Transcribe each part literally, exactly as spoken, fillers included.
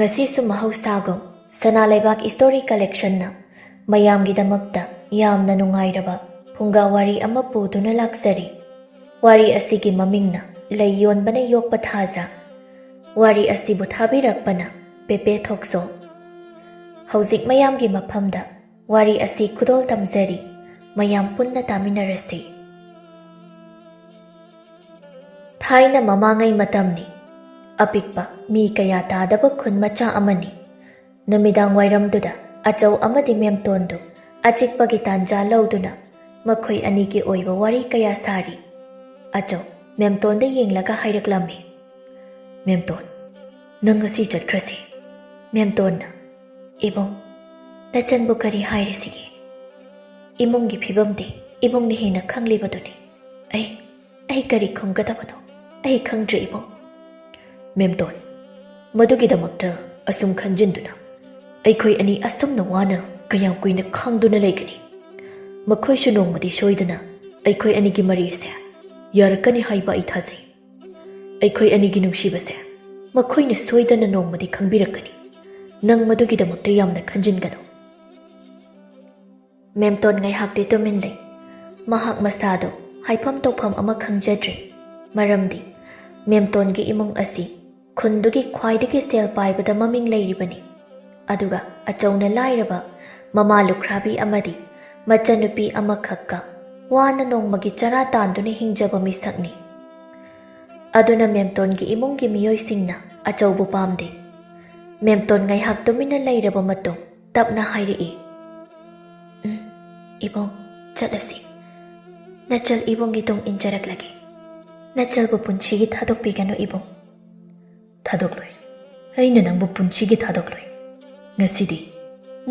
ꯉꯁꯤꯁꯨ ꯃꯍꯧꯁꯥꯒꯨꯝ ꯁꯅꯥ ꯂꯩꯕꯥꯛ ꯏꯁꯇꯣꯔꯤ ꯀꯂꯦꯛꯁꯟꯅ ꯃꯌꯥꯝꯒꯤꯗꯃꯛꯇ ꯌꯥꯝꯅ ꯅꯨꯡꯉꯥꯏꯔꯕ ꯐꯨꯡꯒꯥ ꯋꯥꯔꯤ ꯑꯃ ꯄꯨꯗꯨꯅ ꯂꯥꯛꯆꯔꯤ꯫ ꯋꯥꯔꯤ ꯑꯁꯤꯒꯤ ꯃꯃꯤꯡꯅ ꯂꯩ ꯌꯣꯟꯕꯅ ꯌꯣꯛꯄ ꯊꯥꯖ꯫ ꯋꯥꯔꯤ ꯑꯁꯤꯕꯨ ꯊꯥꯕꯤꯔꯛꯄꯅ ꯄꯦꯄꯦ ꯊꯣꯛꯆꯣ꯫ ꯍꯧꯖꯤꯛ ꯃꯌꯥꯝꯒꯤ ꯃꯐꯝꯗ ꯋꯥꯔꯤ ꯑꯁꯤ ꯈꯨꯗꯣꯜ ꯇꯝꯖꯔꯤ꯫ ꯃꯌꯥꯝ ꯄꯨꯟꯅ ꯇꯥꯃꯤꯟꯅꯔꯁꯤ꯫ ꯊꯥꯏꯅ ꯃꯃꯥꯡꯉꯩ ꯃꯇꯝꯅꯤ꯫ ꯑꯄꯤꯛꯄ ꯃꯤ ꯀꯌꯥ ꯇꯥꯗꯕ ꯈꯨꯟ ꯃꯆꯥ ꯑꯃꯅꯤ꯫ ꯅꯨꯃꯤꯗꯥꯡ ꯋꯥꯏꯔꯝꯗꯨꯗ ꯑꯆꯧ ꯑꯃꯗꯤ ꯃꯦꯝꯇꯣꯟꯗꯨ ꯑꯆꯤꯛꯄꯒꯤ ꯇꯥꯟꯖꯥ ꯂꯧꯗꯨꯅ ꯃꯈꯣꯏ ꯑꯅꯤꯒꯤ ꯑꯣꯏꯕ ꯋꯥꯔꯤ ꯀꯌꯥ ꯁꯥꯔꯤ꯫ ꯑꯆꯧ ꯃꯦꯝꯇꯣꯟꯗ ꯌꯦꯡꯂꯒ ꯍꯥꯏꯔꯛꯂꯝꯃꯤ, "ꯃꯦꯝꯇꯣꯟ, ꯅꯪ ꯉꯁꯤ ꯆꯠꯈ꯭ꯔꯁꯤ꯫" ꯃꯦꯝꯇꯣꯟꯅ, "ꯏꯕꯨꯡ, ꯅꯆꯟꯕꯨ ꯀꯔꯤ ꯍꯥꯏꯔꯤꯁꯤꯒꯦ? ꯏꯃꯨꯡꯒꯤ ꯐꯤꯕꯝꯗꯤ ꯏꯕꯨꯡꯅ ꯍꯦꯟꯅ ꯈꯪꯂꯤꯕꯗꯨꯅꯤ꯫ ꯑꯩ, ꯑꯩ ꯀꯔꯤ ꯈꯨꯝꯒꯗꯕꯅꯣ? ꯑꯩ ꯈꯪꯗ꯭ꯔꯦ ꯏꯕꯨꯡ꯫" "ꯃꯦꯝꯇꯣꯟ, ꯃꯗꯨꯒꯤꯗꯃꯛꯇ ꯑꯁꯨꯝ ꯈꯟꯖꯤꯟꯗꯨꯅ ꯑꯩꯈꯣꯏ ꯑꯅꯤ ꯑꯁꯨꯝꯅ ꯋꯥꯅ ꯀꯌꯥꯝ ꯀꯨꯏꯅ ꯈꯥꯡꯗꯨꯅ ꯂꯩꯒꯅꯤ? ꯃꯈꯣꯏꯁꯨ ꯅꯣꯡꯃꯗꯤ ꯁꯣꯏꯗꯅ ꯑꯩꯈꯣꯏ ꯑꯅꯤꯒꯤ ꯃꯔꯤꯁꯦ ꯌꯥꯔꯛꯀꯅꯤ ꯍꯥꯏꯕ ꯑꯩ ꯊꯥꯖꯩ꯫ ꯑꯩꯈꯣꯏ ꯑꯅꯤꯒꯤ ꯅꯨꯡꯁꯤꯕꯁꯦ ꯃꯈꯣꯏꯅ ꯁꯣꯏꯗꯅ ꯅꯣꯡꯃꯗꯤ ꯈꯪꯕꯤꯔꯛꯀꯅꯤ꯫ ꯅꯪ ꯃꯗꯨꯒꯤꯗꯃꯛꯇ ꯌꯥꯝꯅ ꯈꯟꯖꯤꯟꯒꯅꯨ꯫" ꯃꯦꯝꯇꯣꯟ ꯉꯥꯏꯍꯥꯛꯇꯤ ꯇꯨꯃꯤꯟ ꯂꯩ꯫ ꯃꯍꯥꯛ ꯃꯁꯥꯗꯣ ꯍꯥꯏꯐꯝ ꯇꯧꯐꯝ ꯑꯃ ꯈꯪꯖꯗ꯭ꯔꯦ꯫ ꯃꯔꯝꯗꯤ ꯃꯦꯝꯇꯣꯟꯒꯤ ꯏꯃꯨꯡ ꯑꯁꯤ ꯈꯨꯟꯗꯨꯒꯤ ꯈ꯭ꯋꯥꯏꯗꯒꯤ ꯁꯦꯜ ꯄꯥꯏꯕꯗ ꯃꯃꯤꯡ ꯂꯩꯔꯤꯕꯅꯤ꯫ ꯑꯗꯨꯒ ꯑꯆꯧꯅ ꯂꯥꯏꯔꯕ ꯃꯃꯥ ꯂꯨꯈ꯭ꯔꯥꯕꯤ ꯑꯃꯗꯤ ꯃꯆꯟꯅꯨꯄꯤ ꯑꯃꯈꯛꯀ ꯋꯥꯅ ꯅꯣꯡꯃꯒꯤ ꯆꯔꯥ ꯇꯥꯟꯗꯨꯅ ꯍꯤꯡꯖꯕ ꯃꯤꯁꯛꯅꯤ꯫ ꯑꯗꯨꯅ ꯃꯦꯝꯇꯣꯟꯒꯤ ꯏꯃꯨꯡꯒꯤ ꯃꯤꯑꯣꯏꯁꯤꯡꯅ ꯑꯆꯧꯕꯨ ꯄꯥꯝꯗꯦ꯫ ꯃꯦꯝꯇꯣꯟ ꯉꯥꯏꯍꯥꯛ ꯇꯨꯃꯤꯟꯅ ꯂꯩꯔꯕ ꯃꯇꯨꯡ ꯇꯞꯅ ꯍꯥꯏꯔꯛꯏ, "ꯎꯝ, ꯏꯕꯨꯡ, ꯆꯠꯂꯁꯤ꯫ ꯅꯆꯜ ꯏꯕꯨꯡꯒꯤ ꯇꯨꯡ ꯏꯟꯖꯔꯛꯂꯒꯦ꯫ ꯅꯆꯜꯕꯨ ꯄꯨꯟꯁꯤꯒꯤ ꯊꯥꯗꯣꯛꯄꯤꯒꯅꯨ ꯏꯕꯨꯡ꯫" "ꯊꯥꯗꯣꯛꯂꯣꯏ꯫ ꯑꯩꯅ ꯅꯪꯕꯨ ꯄꯨꯟꯁꯤꯒꯤ ꯊꯥꯗꯣꯛꯂꯣꯏ꯫ ꯉꯁꯤꯗꯤ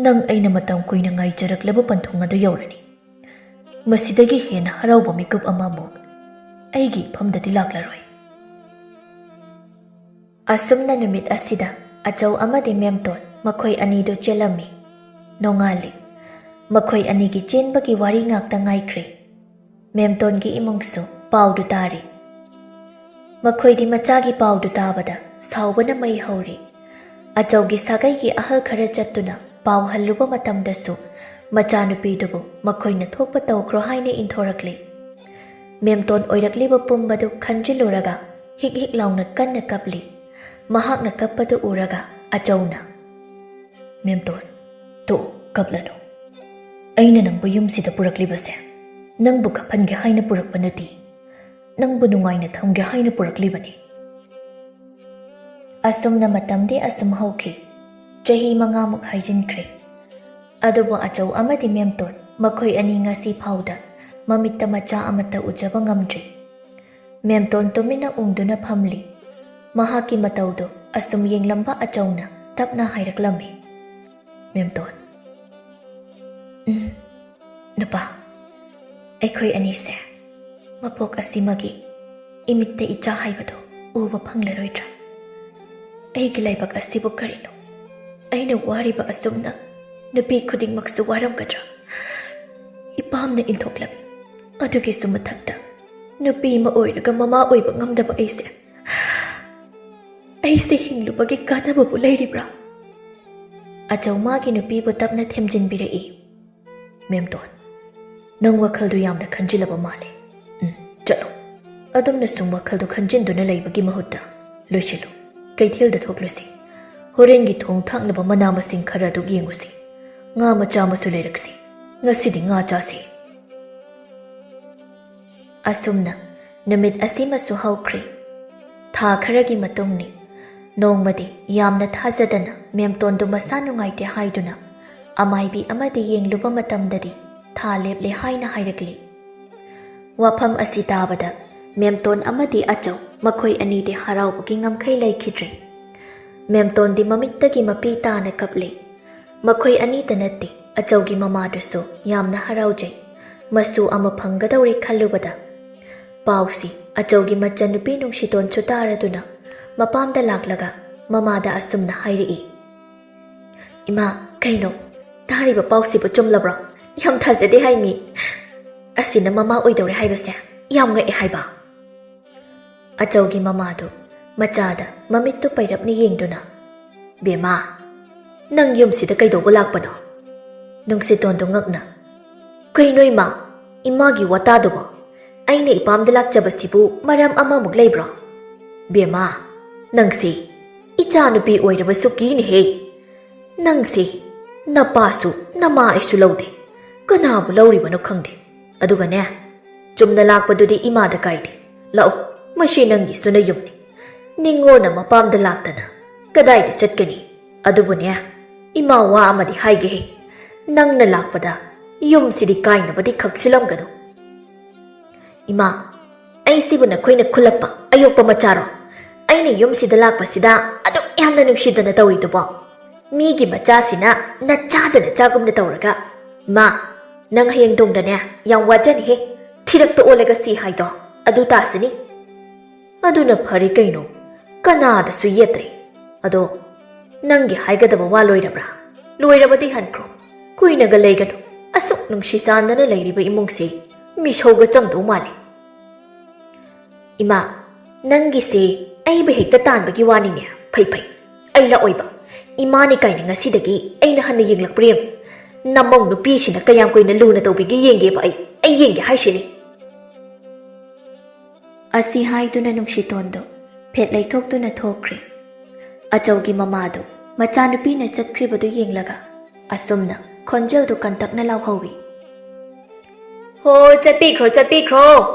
ꯅꯪ ꯑꯩꯅ ꯃꯇꯝ ꯀꯨꯏꯅ ꯉꯥꯏꯖꯔꯛꯂꯕ ꯄꯟꯊꯨꯡ ꯑꯗꯨ ꯌꯧꯔꯅꯤ꯫ ꯃꯁꯤꯗꯒꯤ ꯍꯦꯟꯅ ꯍꯔꯥꯎꯕ ꯃꯤꯀꯨꯞ ꯑꯃꯃꯨꯛ ꯑꯩꯒꯤ ꯏꯐꯝꯗꯗꯤ ꯂꯥꯛꯂꯔꯣꯏ꯫" ꯑꯁꯨꯝꯅ ꯅꯨꯃꯤꯠ ꯑꯁꯤꯗ ꯑꯆꯧ ꯑꯃꯗꯤ ꯃꯦꯝꯇꯣꯟ ꯃꯈꯣꯏ ꯑꯅꯤꯗꯨ ꯆꯦꯜꯂꯝꯃꯤ꯫ ꯅꯣꯡꯉꯥꯜꯂꯤ꯫ ꯃꯈꯣꯏ ꯑꯅꯤꯒꯤ ꯆꯦꯟꯕꯒꯤ ꯋꯥꯔꯤ ꯉꯥꯛꯇ ꯉꯥꯏꯈ꯭ꯔꯦ꯫ ꯃꯦꯝꯇꯣꯟꯒꯤ ꯏꯃꯨꯡꯁꯨ ꯄꯥꯎꯗꯨ ꯇꯥꯔꯤ꯫ ꯃꯈꯣꯏꯗꯤ ꯃꯆꯥꯒꯤ ꯄꯥꯎꯗꯨ ꯇꯥꯕꯗ ꯁꯥꯎꯕꯅ ꯃꯩ ꯍꯧꯔꯤ꯫ ꯑꯆꯧꯒꯤ ꯁꯥꯒꯩꯒꯤ ꯑꯍꯜ ꯈꯔ ꯆꯠꯇꯨꯅ ꯄꯥꯎ ꯍꯜꯂꯨꯕ ꯃꯇꯝꯗꯁꯨ ꯃꯆꯥꯅꯨꯄꯤꯗꯨꯕꯨ ꯃꯈꯣꯏꯅ ꯊꯣꯛꯄ ꯇꯧꯈ꯭ꯔꯣ ꯍꯥꯏꯅ ꯏꯟꯊꯣꯔꯛꯂꯤ꯫ ꯃꯦꯝꯇꯣꯟ ꯑꯣꯏꯔꯛꯂꯤꯕ ꯄꯨꯝꯕꯗꯨ ꯈꯟꯖꯤꯜꯂꯨꯔꯒ ꯍꯤꯛ ꯍꯤꯛ ꯂꯥꯎꯅ ꯀꯟꯅ ꯀꯞꯂꯤ꯫ ꯃꯍꯥꯛꯅ ꯀꯞꯄꯗꯨ ꯎꯔꯒ ꯑꯆꯧꯅ, "ꯃꯦꯝꯇꯣꯟ, ꯇꯣꯛꯑꯣ, ꯀꯞꯂꯅꯨ꯫ ꯑꯩꯅ ꯅꯪꯕꯨ ꯌꯨꯝꯁꯤꯗ ꯄꯨꯔꯛꯂꯤꯕꯁꯦ ꯅꯪꯕꯨ ꯀꯞꯍꯟꯒꯦ ꯍꯥꯏꯅ ꯄꯨꯔꯛꯄ ꯅꯠꯇꯦ꯫ ꯅꯪꯕꯨ ꯅꯨꯡꯉꯥꯏꯅ ꯊꯝꯒꯦ ꯍꯥꯏꯅ ꯄꯨꯔꯛꯂꯤꯕꯅꯤ꯫" ꯑꯁꯨꯝꯅ ꯃꯇꯝꯗꯤ ꯑꯁꯨꯝ ꯍꯧꯈꯤ꯫ ꯆꯍꯤ ꯃꯉꯥꯃꯨꯛ ꯍꯥꯏꯖꯤꯟꯈ꯭ꯔꯦ꯫ ꯑꯗꯨꯕꯨ ꯑꯆꯧ ꯑꯃꯗꯤ ꯃꯦꯝꯇꯣꯟ ꯃꯈꯣꯏ ꯑꯅꯤ ꯉꯁꯤ ꯐꯥꯎꯗ ꯃꯃꯤꯠꯇ ꯃꯆꯥ ꯑꯃꯠꯇ ꯎꯖꯕ ꯉꯝꯗ꯭ꯔꯤ꯫ ꯃꯦꯝꯇꯣꯟ ꯇꯨꯃꯤꯟꯅ ꯎꯪꯗꯨꯅ ꯐꯝꯂꯤ꯫ ꯃꯍꯥꯛꯀꯤ ꯃꯇꯧꯗꯨ ꯑꯁꯨꯝ ꯌꯦꯡꯂꯝꯕ ꯑꯆꯧꯅ ꯇꯞꯅ ꯍꯥꯏꯔꯛꯂꯝꯃꯤ, "ꯃꯦꯝꯇꯣꯟ, ꯎꯝ, ꯅꯨꯄꯥ, ꯑꯩꯈꯣꯏ ꯑꯅꯤꯁꯦ ꯃꯄꯣꯛ ꯑꯁꯤꯃꯒꯤ ꯏꯃꯤꯠꯇ ꯏꯆꯥ ꯍꯥꯏꯕꯗꯨ ꯎꯕ ꯐꯪꯂꯔꯣꯏꯗ꯭ꯔꯥ? ꯑꯩꯒꯤ ꯂꯥꯏꯕꯛ ꯑꯁꯤꯕꯨ ꯀꯔꯤꯅꯣ? ꯑꯩꯅ ꯋꯥꯔꯤꯕ ꯑꯁꯨꯝꯅ ꯅꯨꯄꯤ ꯈꯨꯗꯤꯡꯃꯛꯁꯨ ꯋꯥꯔꯝꯒꯗ꯭ꯔꯥ? ꯏꯄꯥꯝꯅ ꯏꯟꯊꯣꯛꯂꯕꯤ꯫ ꯑꯗꯨꯒꯤꯁꯨ ꯃꯊꯛꯇ ꯅꯨꯄꯤ ꯑꯃ ꯑꯣꯏꯔꯒ ꯃꯃꯥ ꯑꯣꯏꯕ ꯉꯝꯗꯕ ꯑꯩꯁꯦ, ꯑꯩꯁꯦ ꯍꯤꯡꯂꯨꯕꯒꯤ ꯀꯥꯟꯅꯕꯕꯨ ꯂꯩꯔꯤꯕ꯭ꯔꯥ?" ꯑꯆꯧ ꯃꯥꯒꯤ ꯅꯨꯄꯤꯕꯨ ꯇꯞꯅ ꯊꯦꯝꯖꯤꯟꯕꯤꯔꯛꯏ꯫ "ꯃꯦꯝꯇꯣꯟ, ꯅꯪ ꯋꯥꯈꯜꯗꯨ ꯌꯥꯝꯅ ꯈꯟꯖꯤꯜꯂꯕ ꯃꯥꯜꯂꯦ꯫ ꯎꯝ, ꯆꯠꯂꯣ꯫ ꯑꯗꯨꯝꯅ ꯁꯨꯝ ꯋꯥꯈꯜꯗꯨ ꯈꯟꯖꯤꯟꯗꯨꯅ ꯂꯩꯕꯒꯤ ꯃꯍꯨꯠꯇ ꯂꯣꯏꯁꯤꯜꯂꯨ꯫ ꯀꯩꯊꯦꯜꯗ ꯊꯣꯛꯂꯨꯁꯤ꯫ ꯍꯣꯔꯦꯟꯒꯤ ꯊꯣꯡ ꯊꯥꯛꯅꯕ ꯃꯅꯥ ꯃꯁꯤꯡ ꯈꯔ ꯑꯗꯨ ꯌꯦꯡꯉꯨꯁꯤ꯫ ꯉꯥ ꯃꯆꯥ ꯑꯃꯁꯨ ꯂꯩꯔꯛꯁꯤ꯫ ꯉꯁꯤꯗꯤ ꯉꯥ ꯆꯥꯁꯤ꯫" ꯑꯁꯨꯝꯅ ꯅꯨꯃꯤꯠ ꯑꯁꯤꯃꯁꯨ ꯍꯧꯈ꯭ꯔꯦ꯫ ꯊꯥ ꯈꯔꯒꯤ ꯃꯇꯨꯡꯅꯤ꯫ ꯅꯣꯡꯃꯗꯤ ꯌꯥꯝꯅ ꯊꯥꯖꯗꯅ ꯃꯦꯝꯇꯣꯟꯗꯨ ꯃꯁꯥ ꯅꯨꯡꯉꯥꯏꯇꯦ ꯍꯥꯏꯗꯨꯅ ꯑꯃꯥꯏꯕꯤ ꯑꯃꯗ ꯌꯦꯡꯂꯨꯕ ꯃꯇꯝꯗꯗꯤ ꯊꯥ ꯂꯦꯞꯂꯦ ꯍꯥꯏꯅ ꯍꯥꯏꯔꯛꯂꯤ꯫ ꯋꯥꯐꯝ ꯑꯁꯤ ꯇꯥꯕꯗ ꯃꯦꯝꯇꯣꯟ ꯑꯃꯗꯤ ꯑꯆꯧ ꯃꯈꯣꯏ ꯑꯅꯤꯗꯤ ꯍꯔꯥꯎꯕꯒꯤ ꯉꯝꯈꯩ ꯂꯩꯈꯤꯗ꯭ꯔꯦ꯫ ꯃꯦꯝꯇꯣꯟꯗꯤ ꯃꯃꯤꯠꯇꯒꯤ ꯃꯄꯤ ꯇꯥꯅ ꯀꯞꯂꯤ꯫ ꯃꯈꯣꯏ ꯑꯅꯤꯇ ꯅꯠꯇꯦ, ꯑꯆꯧꯒꯤ ꯃꯃꯥꯗꯨꯁꯨ ꯌꯥꯝꯅ ꯍꯔꯥꯎꯖꯩ꯫ ꯃꯁꯨ ꯑꯃ ꯐꯪꯒꯗꯧꯔꯦ ꯈꯜꯂꯨꯕꯗ꯫ ꯄꯥꯎꯁꯤ ꯑꯆꯧꯒꯤ ꯃꯆꯟꯅꯨꯄꯤ ꯅꯨꯡꯁꯤꯇꯣꯟꯁꯨ ꯇꯥꯔꯗꯨꯅ ꯃꯄꯥꯝꯗ ꯂꯥꯛꯂꯒ ꯃꯃꯥꯗ ꯑꯁꯨꯝꯅ ꯍꯥꯏꯔꯛꯏ, "ꯏꯃꯥ, ꯀꯩꯅꯣ? ꯇꯥꯔꯤꯕ ꯄꯥꯎꯁꯤꯕꯨ ꯆꯨꯝꯂꯕ꯭ꯔꯣ? ꯌꯥꯝ ꯊꯥꯖꯗꯦ ꯍꯥꯏꯃꯤ꯫ ꯑꯁꯤꯅ ꯃꯃꯥ ꯑꯣꯏꯗꯧꯔꯦ ꯍꯥꯏꯕꯁꯦ ꯌꯥꯝ ꯉꯛꯑꯦ ꯍꯥꯏꯕ꯫" ꯑꯆꯧꯒꯤ ꯃꯃꯥꯗꯨ ꯃꯆꯥꯗ ꯃꯃꯤꯠꯇꯨ ꯄꯩꯔꯞꯅ ꯌꯦꯡꯗꯨꯅ, "ꯕꯦꯝꯃ, ꯅꯪ ꯌꯨꯝꯁꯤꯗ ꯀꯩꯗꯧꯕ ꯂꯥꯛꯄꯅꯣ?" ꯅꯨꯡꯁꯤꯇꯣꯟꯗꯣ ꯉꯛꯅ, "ꯀꯩꯅꯣ ꯏꯃꯥ? ꯏꯃꯥꯒꯤ ꯋꯥꯇꯥꯗꯨꯕꯣ? ꯑꯩꯅ ꯏꯄꯥꯝꯗ ꯂꯥꯛꯆꯕꯁꯤꯕꯨ ꯃꯔꯝ ꯑꯃꯃꯨꯛ ꯂꯩꯕ꯭ꯔꯣ? ꯕꯦꯝꯃ, ꯅꯪꯁꯤ ꯏꯆꯥꯅꯨꯄꯤ ꯑꯣꯏꯔꯕꯁꯨ ꯀꯤꯅꯦꯍꯦ꯫ ꯅꯪꯁꯤ ꯅꯄꯥꯁꯨ ꯅꯃꯥ ꯑꯩꯁꯨ ꯂꯧꯗꯦ꯫ ꯀꯅꯥꯕꯨ ꯂꯧꯔꯤꯕꯅꯣ ꯈꯪꯗꯦ꯫ ꯑꯗꯨꯒꯅꯦ, ꯆꯨꯝꯅ ꯂꯥꯛꯄꯗꯨꯗꯤ ꯏꯃꯥꯗ ꯀꯥꯏꯗꯦ꯫ ꯂꯥꯛꯑꯣ, ꯃꯁꯤ ꯅꯪꯒꯤꯁꯨ ꯅꯌꯨꯝꯅꯤ꯫ ꯅꯤꯡꯉꯣꯅ ꯃꯄꯥꯝꯗ ꯂꯥꯛꯇꯅ ꯀꯗꯥꯏꯗ ꯆꯠꯀꯅꯤ? ꯑꯗꯨꯕꯨꯅꯦ, ꯏꯃꯥ ꯋꯥ ꯑꯃꯗꯤ ꯍꯥꯏꯒꯦꯍꯦ꯫ ꯅꯪꯅ ꯂꯥꯛꯄꯗ ꯌꯨꯝꯁꯤꯗꯤ ꯀꯥꯏꯅꯕꯗꯤ ꯈꯛꯁꯤꯜꯂꯝꯒꯅꯨ꯫" "ꯏꯃꯥ, ꯑꯩꯁꯤꯕꯨ ꯅꯈꯣꯏꯅ ꯈꯨꯜꯂꯛꯄ ꯑꯌꯣꯛꯄ ꯃꯆꯥꯔꯣ? ꯑꯩꯅ ꯌꯨꯝꯁꯤꯗ ꯂꯥꯛꯄꯁꯤꯗ ꯑꯗꯨꯛ ꯌꯥꯝꯅ ꯅꯨꯡꯁꯤꯗꯅ ꯇꯧꯔꯤꯗꯨꯕꯣ? ꯃꯤꯒꯤ ꯃꯆꯥꯁꯤꯅ ꯅꯆꯥꯗ ꯅꯆꯥꯒꯨꯝꯅ ꯇꯧꯔꯒ꯫ ꯏꯃꯥ, ꯅꯪ ꯍꯌꯦꯡ ꯇꯨꯡꯗꯅꯦ ꯌꯥꯝ ꯋꯥꯖꯅꯤꯍꯦ꯫ ꯊꯤꯔꯛꯇ ꯑꯣꯜꯂꯒ ꯁꯤ ꯍꯥꯏꯗꯣ ꯑꯗꯨ ꯇꯥꯁꯤꯅꯤ꯫" "ꯑꯗꯨꯅ ꯐꯔꯦ ꯀꯩꯅꯣ, ꯀꯅꯥꯗꯁꯨ ꯌꯦꯠꯇ꯭ꯔꯦ꯫ ꯑꯗꯣ ꯅꯪꯒꯤ ꯍꯥꯏꯒꯗꯕ ꯋꯥ ꯂꯣꯏꯔꯕ꯭ꯔꯥ? ꯂꯣꯏꯔꯕꯗꯤ ꯍꯟꯈ꯭ꯔꯣ꯫ ꯀꯨꯏꯅꯒ ꯂꯩꯒꯅꯨ꯫ ꯑꯁꯨꯛ ꯅꯨꯡꯁꯤ ꯆꯥꯟꯅꯅ ꯂꯩꯔꯤꯕ ꯏꯃꯨꯡꯁꯦ ꯃꯤꯁꯧꯒ ꯆꯪꯗꯧ ꯃꯥꯜꯂꯤ꯫" "ꯏꯃꯥ, ꯅꯪꯒꯤꯁꯦ ꯑꯩꯕꯨ ꯍꯦꯛꯇ ꯇꯥꯟꯕꯒꯤ ꯋꯥꯅꯤꯅꯦ꯫ ꯐꯩ ꯐꯩ, ꯑꯩ ꯂꯥꯛꯑꯣꯏꯕ꯫ ꯏꯃꯥꯅꯤ ꯀꯥꯏꯅ ꯉꯁꯤꯗꯒꯤ ꯑꯩꯅ ꯍꯟꯅ ꯌꯦꯡꯂꯛꯄ꯭ꯔꯥ ꯌꯦꯡꯉꯨ꯫ ꯅꯃꯧ ꯅꯨꯄꯤꯁꯤꯅ ꯀꯌꯥꯝ ꯀꯨꯏꯅ ꯂꯨꯅ ꯇꯧꯕꯤꯒꯦ ꯌꯦꯡꯒꯦꯕ ꯑꯩ꯫ ꯑꯩ ꯌꯦꯡꯒꯦ ꯍꯥꯏꯁꯤꯅꯤ꯫" ꯑꯁꯤ ꯍꯥꯏꯗꯨꯅ ꯅꯨꯡꯁꯤꯇꯣꯟꯗꯣ ꯐꯦꯠ ꯂꯩꯊꯣꯛꯇꯨꯅ ꯊꯣꯛꯈ꯭ꯔꯦ꯫ ꯑꯆꯧꯒꯤ ꯃꯃꯥꯗꯨ ꯃꯆꯥꯅꯨꯄꯤꯅ ꯆꯠꯈ꯭ꯔꯤꯕꯗꯨ ꯌꯦꯡꯂꯒ ꯑꯁꯨꯝꯅ ꯈꯣꯟꯖꯦꯜꯗꯨ ꯀꯟꯇꯛꯅ ꯂꯥꯎꯍꯧꯏ꯫ "ꯍꯣ, ꯆꯠꯄꯤꯈ꯭ꯔꯣ, ꯆꯠꯄꯤꯈ꯭ꯔꯣ꯫